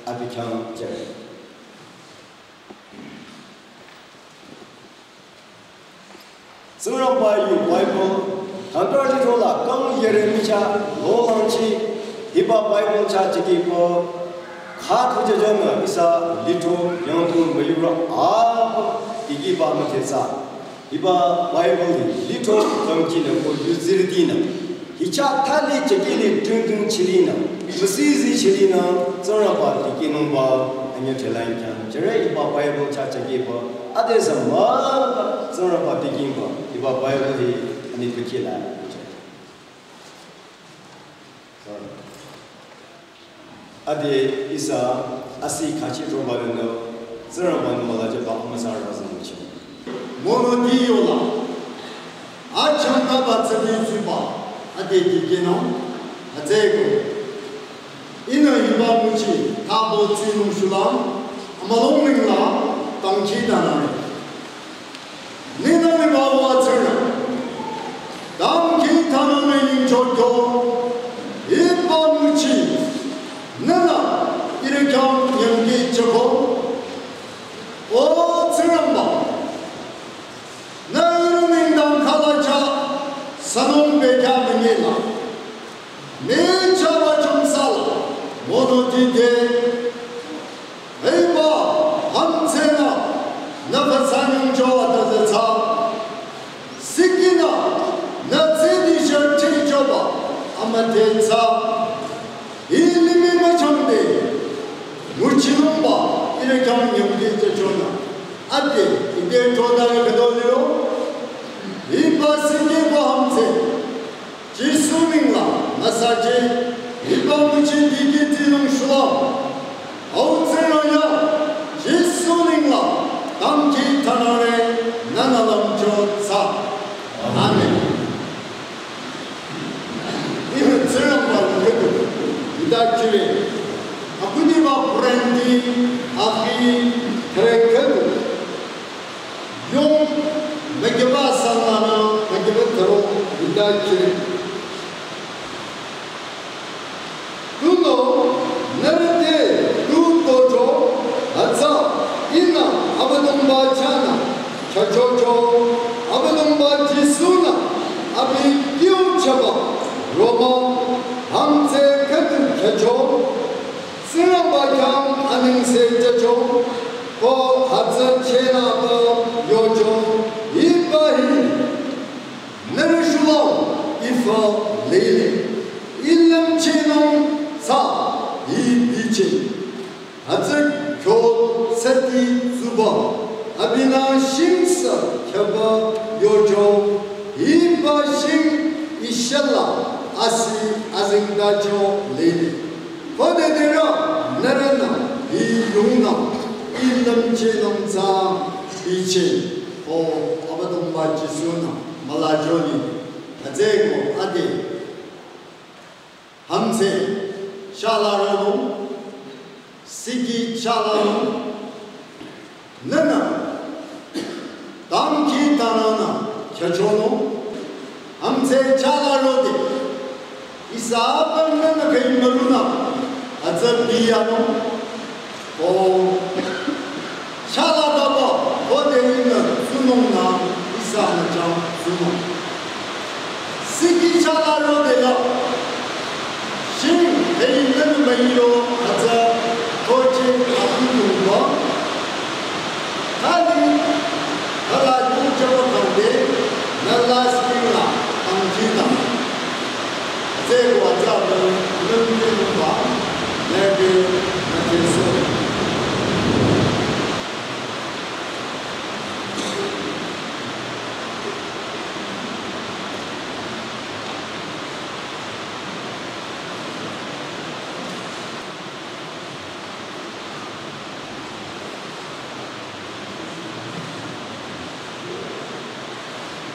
abi khyang jüre. Tsingrangba yu Bible, Thangthar lithro la kang yere micha, lo langchi, hiba Bible cha chiki ko, kha khuja jona, ihsa lithro, yangtung müyurü, a, ikiba müthe tsü. Hiba Bible hi, lithro, kang chi na ko, yuzirütinü. Hicha thali chekili tungtung chilinü, müsizi chilinü, Tsingrangba dikinungba, anyüh thelain khyang, jüre hiba Bible cha chekiba, ade zama, Tsingrangba dikinba, hiba Bible hi, ani tukila. Ade ihsa asi khachi throba leno, Tsingrangba nü müla jüba amüsa razan chi. Monoti yola. Achangkaba tsadi tsiba. Ade dikinung. Atsüko. Ihnü hiba nguchi. Thabo tsinung shula. Amülung nengla. Tangki danare. Nina ni bawa tsürü. Dangkhidangnang nü yingchokyo. Hiba nguchi. Nina ihrü khyang nyümki choko. O Tsingrangba. Nü ihrü nengdang khalacha. Sünung bekhyah müngela. Michaba chomsala, monoti te. Hiba, hamtsenü, nü pfü sanyung chowa ta zetsü. Sikinü, nü tsedi shar te choba, amüte tsü. Hi limih müchangde, nguchinungba, ihrü khyang nyümki chechonü. Ade, ite choda le khüdo liro. Hiba siki ko hamtse. Jisu nengla, müsaji, hiba nguchi dikehtinung shula. Au Tsingrang ya, Jisu nengla, dangkhidangnang nü nü lümcho tsü. Amen. Ihnü Tsingrangba lümcho, ita kire. Akuni ba pure. Di akhi threkhedu yong mekeba sanana mekeba thro hita kiri. Tunüo nührü te tu tocho hütsü ihnü Abüdongba chahnü khyüchocho, Abüdongba Jisu-nü abi kyu chaba romang hümdhse khüdu khyücho, Tsingrangba khyang anengse jücho, ko hütsü chehnüba yocho, hiba hi nührü shulüm ifa lile, ilüm chehnung tsü hi biche. Hütsü kyo tsüti tsuba, abinü shingsa khyüba yocho, hiba shing ishala asi azingdacho lile. Khode dera nührünü hi yungnü ilüm chehnung tsü biche, o Abüdongba Jisu-nü mülajoli. Hütsüeko ade hümdhse shala ronung, siki shala ronung, nühnü dangkhidangnangnü khyüchonung, hümdhse shala rode, ihsa apüm nühnü khüi mürunü hütsü biyanung, o shala daba khode ihnü tsunungnü ihsa müchang tsunung. Siki shala rode la shing hei nühnü müiro hütsü toche akhi yungba. Thali thala yungchaba khangde nü la siki la dangkhidang. Tsüko hütsü apüm nühnü yungba nüke nüke so.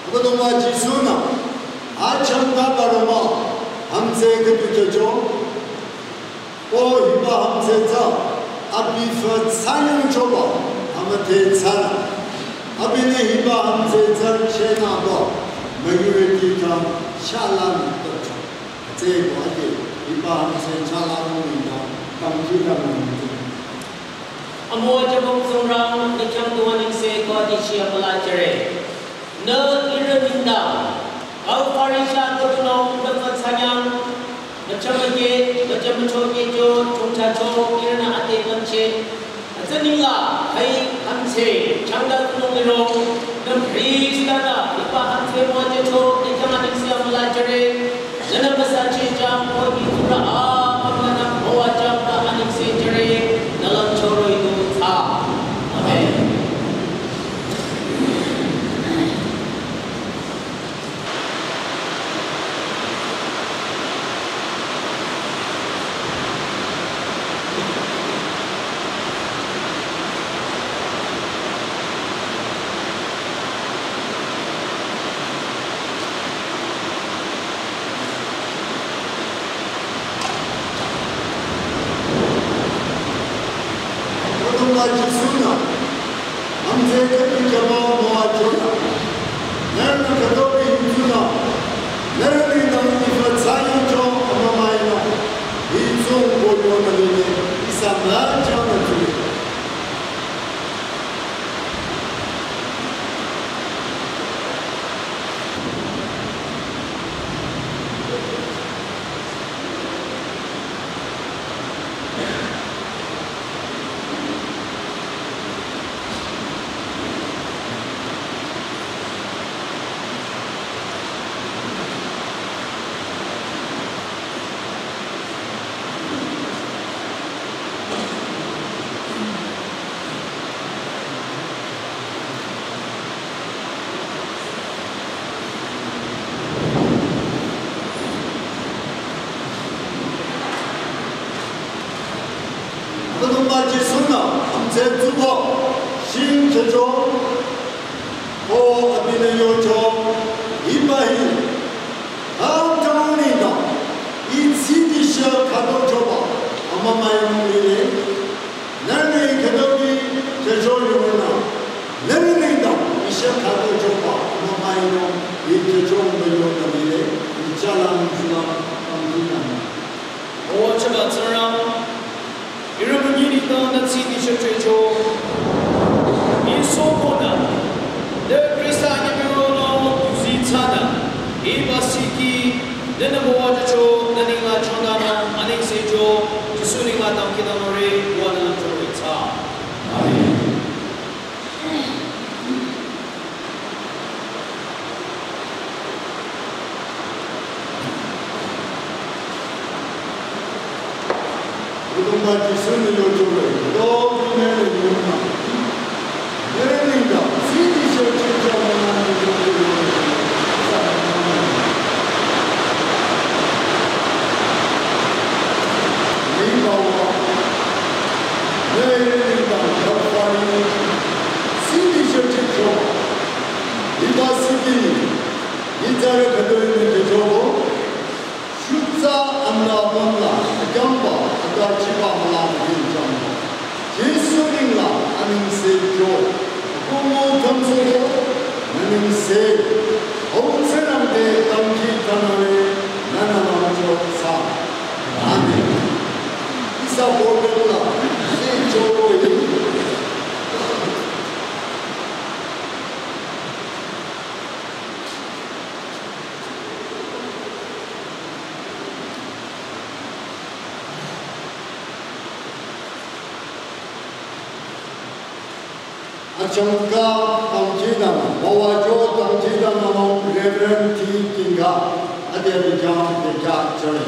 Abüdongba Jisu-nü achangka baroma hümdhse khüdu khyücho, o hiba hümdhse tsü abi fü tsanyang choba amüdhe tsünü, abinü hiba hümdhse tsü chehnüba müyurüti khyang shala nitapcho. Tsüko ade hiba hümdhse shala nung nengdang dangkhidangnang. Amüwa jübong Tsingrang, nü khyang du anengse ko adichi amüla jüre. Nü ihrü nengdang Kalvari shah tutunung nü fü tsanyang, nü chamüke, nü chamücho kehcho, chongchacho, ihrünü ade lümche. Hütsü nengla, hai hümdhse changda tunung liro, nü Khrista-nü hiba hümdhse müwajücho, nü khyang anengse amüla jüre. Nünü müsa chehjang ko hi tsurü apümnü müwajüba anengse jüre, nü lümcho roh-i du thsa. Amen. Abüdongba Jisu-nü hümdhse khüdu khyüba müwajücho, nührünü khütoh-i hingtsunü, nührü nengdang ifa tsanyangcho amümainü, hitsung koyonü lile, ihsa müchangnü tsule. Abüdongba Jisu-nü hümdhse tsuba shing khyücho, o abinü yocho, hiba hi, ha tang nengdang, ih tsidi shah khütoh choba amümainung lile. Trecho, iso konü, nü Khrista nyümüro nü yuzi thsanü, hiba siki, nünü müwajücho, nü nengla chondanü, anengsecho, Jisu nengla dangkhidangnangre, wanü chore thsa. Amen. Abüdongba Jisu-nü yochore, do bine le yuma. Yere nengdang, sidi shirchi chomana ni yore. Ni bawa, yere nengdang, kapari, sidi shirchi chomana. Hiba siki, hitsarü khütoi nü kechoko, shutsa amna bangla, akamba, ata chiba mala mhin jamba. Jisu nengla, anengse jo, akomo tamsoko, nü nengse, hau tsenang de tangki tanare, nana lamcho sa. Amen. Ihsa borgangla, se jo ko yi. Achangka tangchidan, bawajo tangchidan namo Reverend T Kinga, ade abijang deka chare.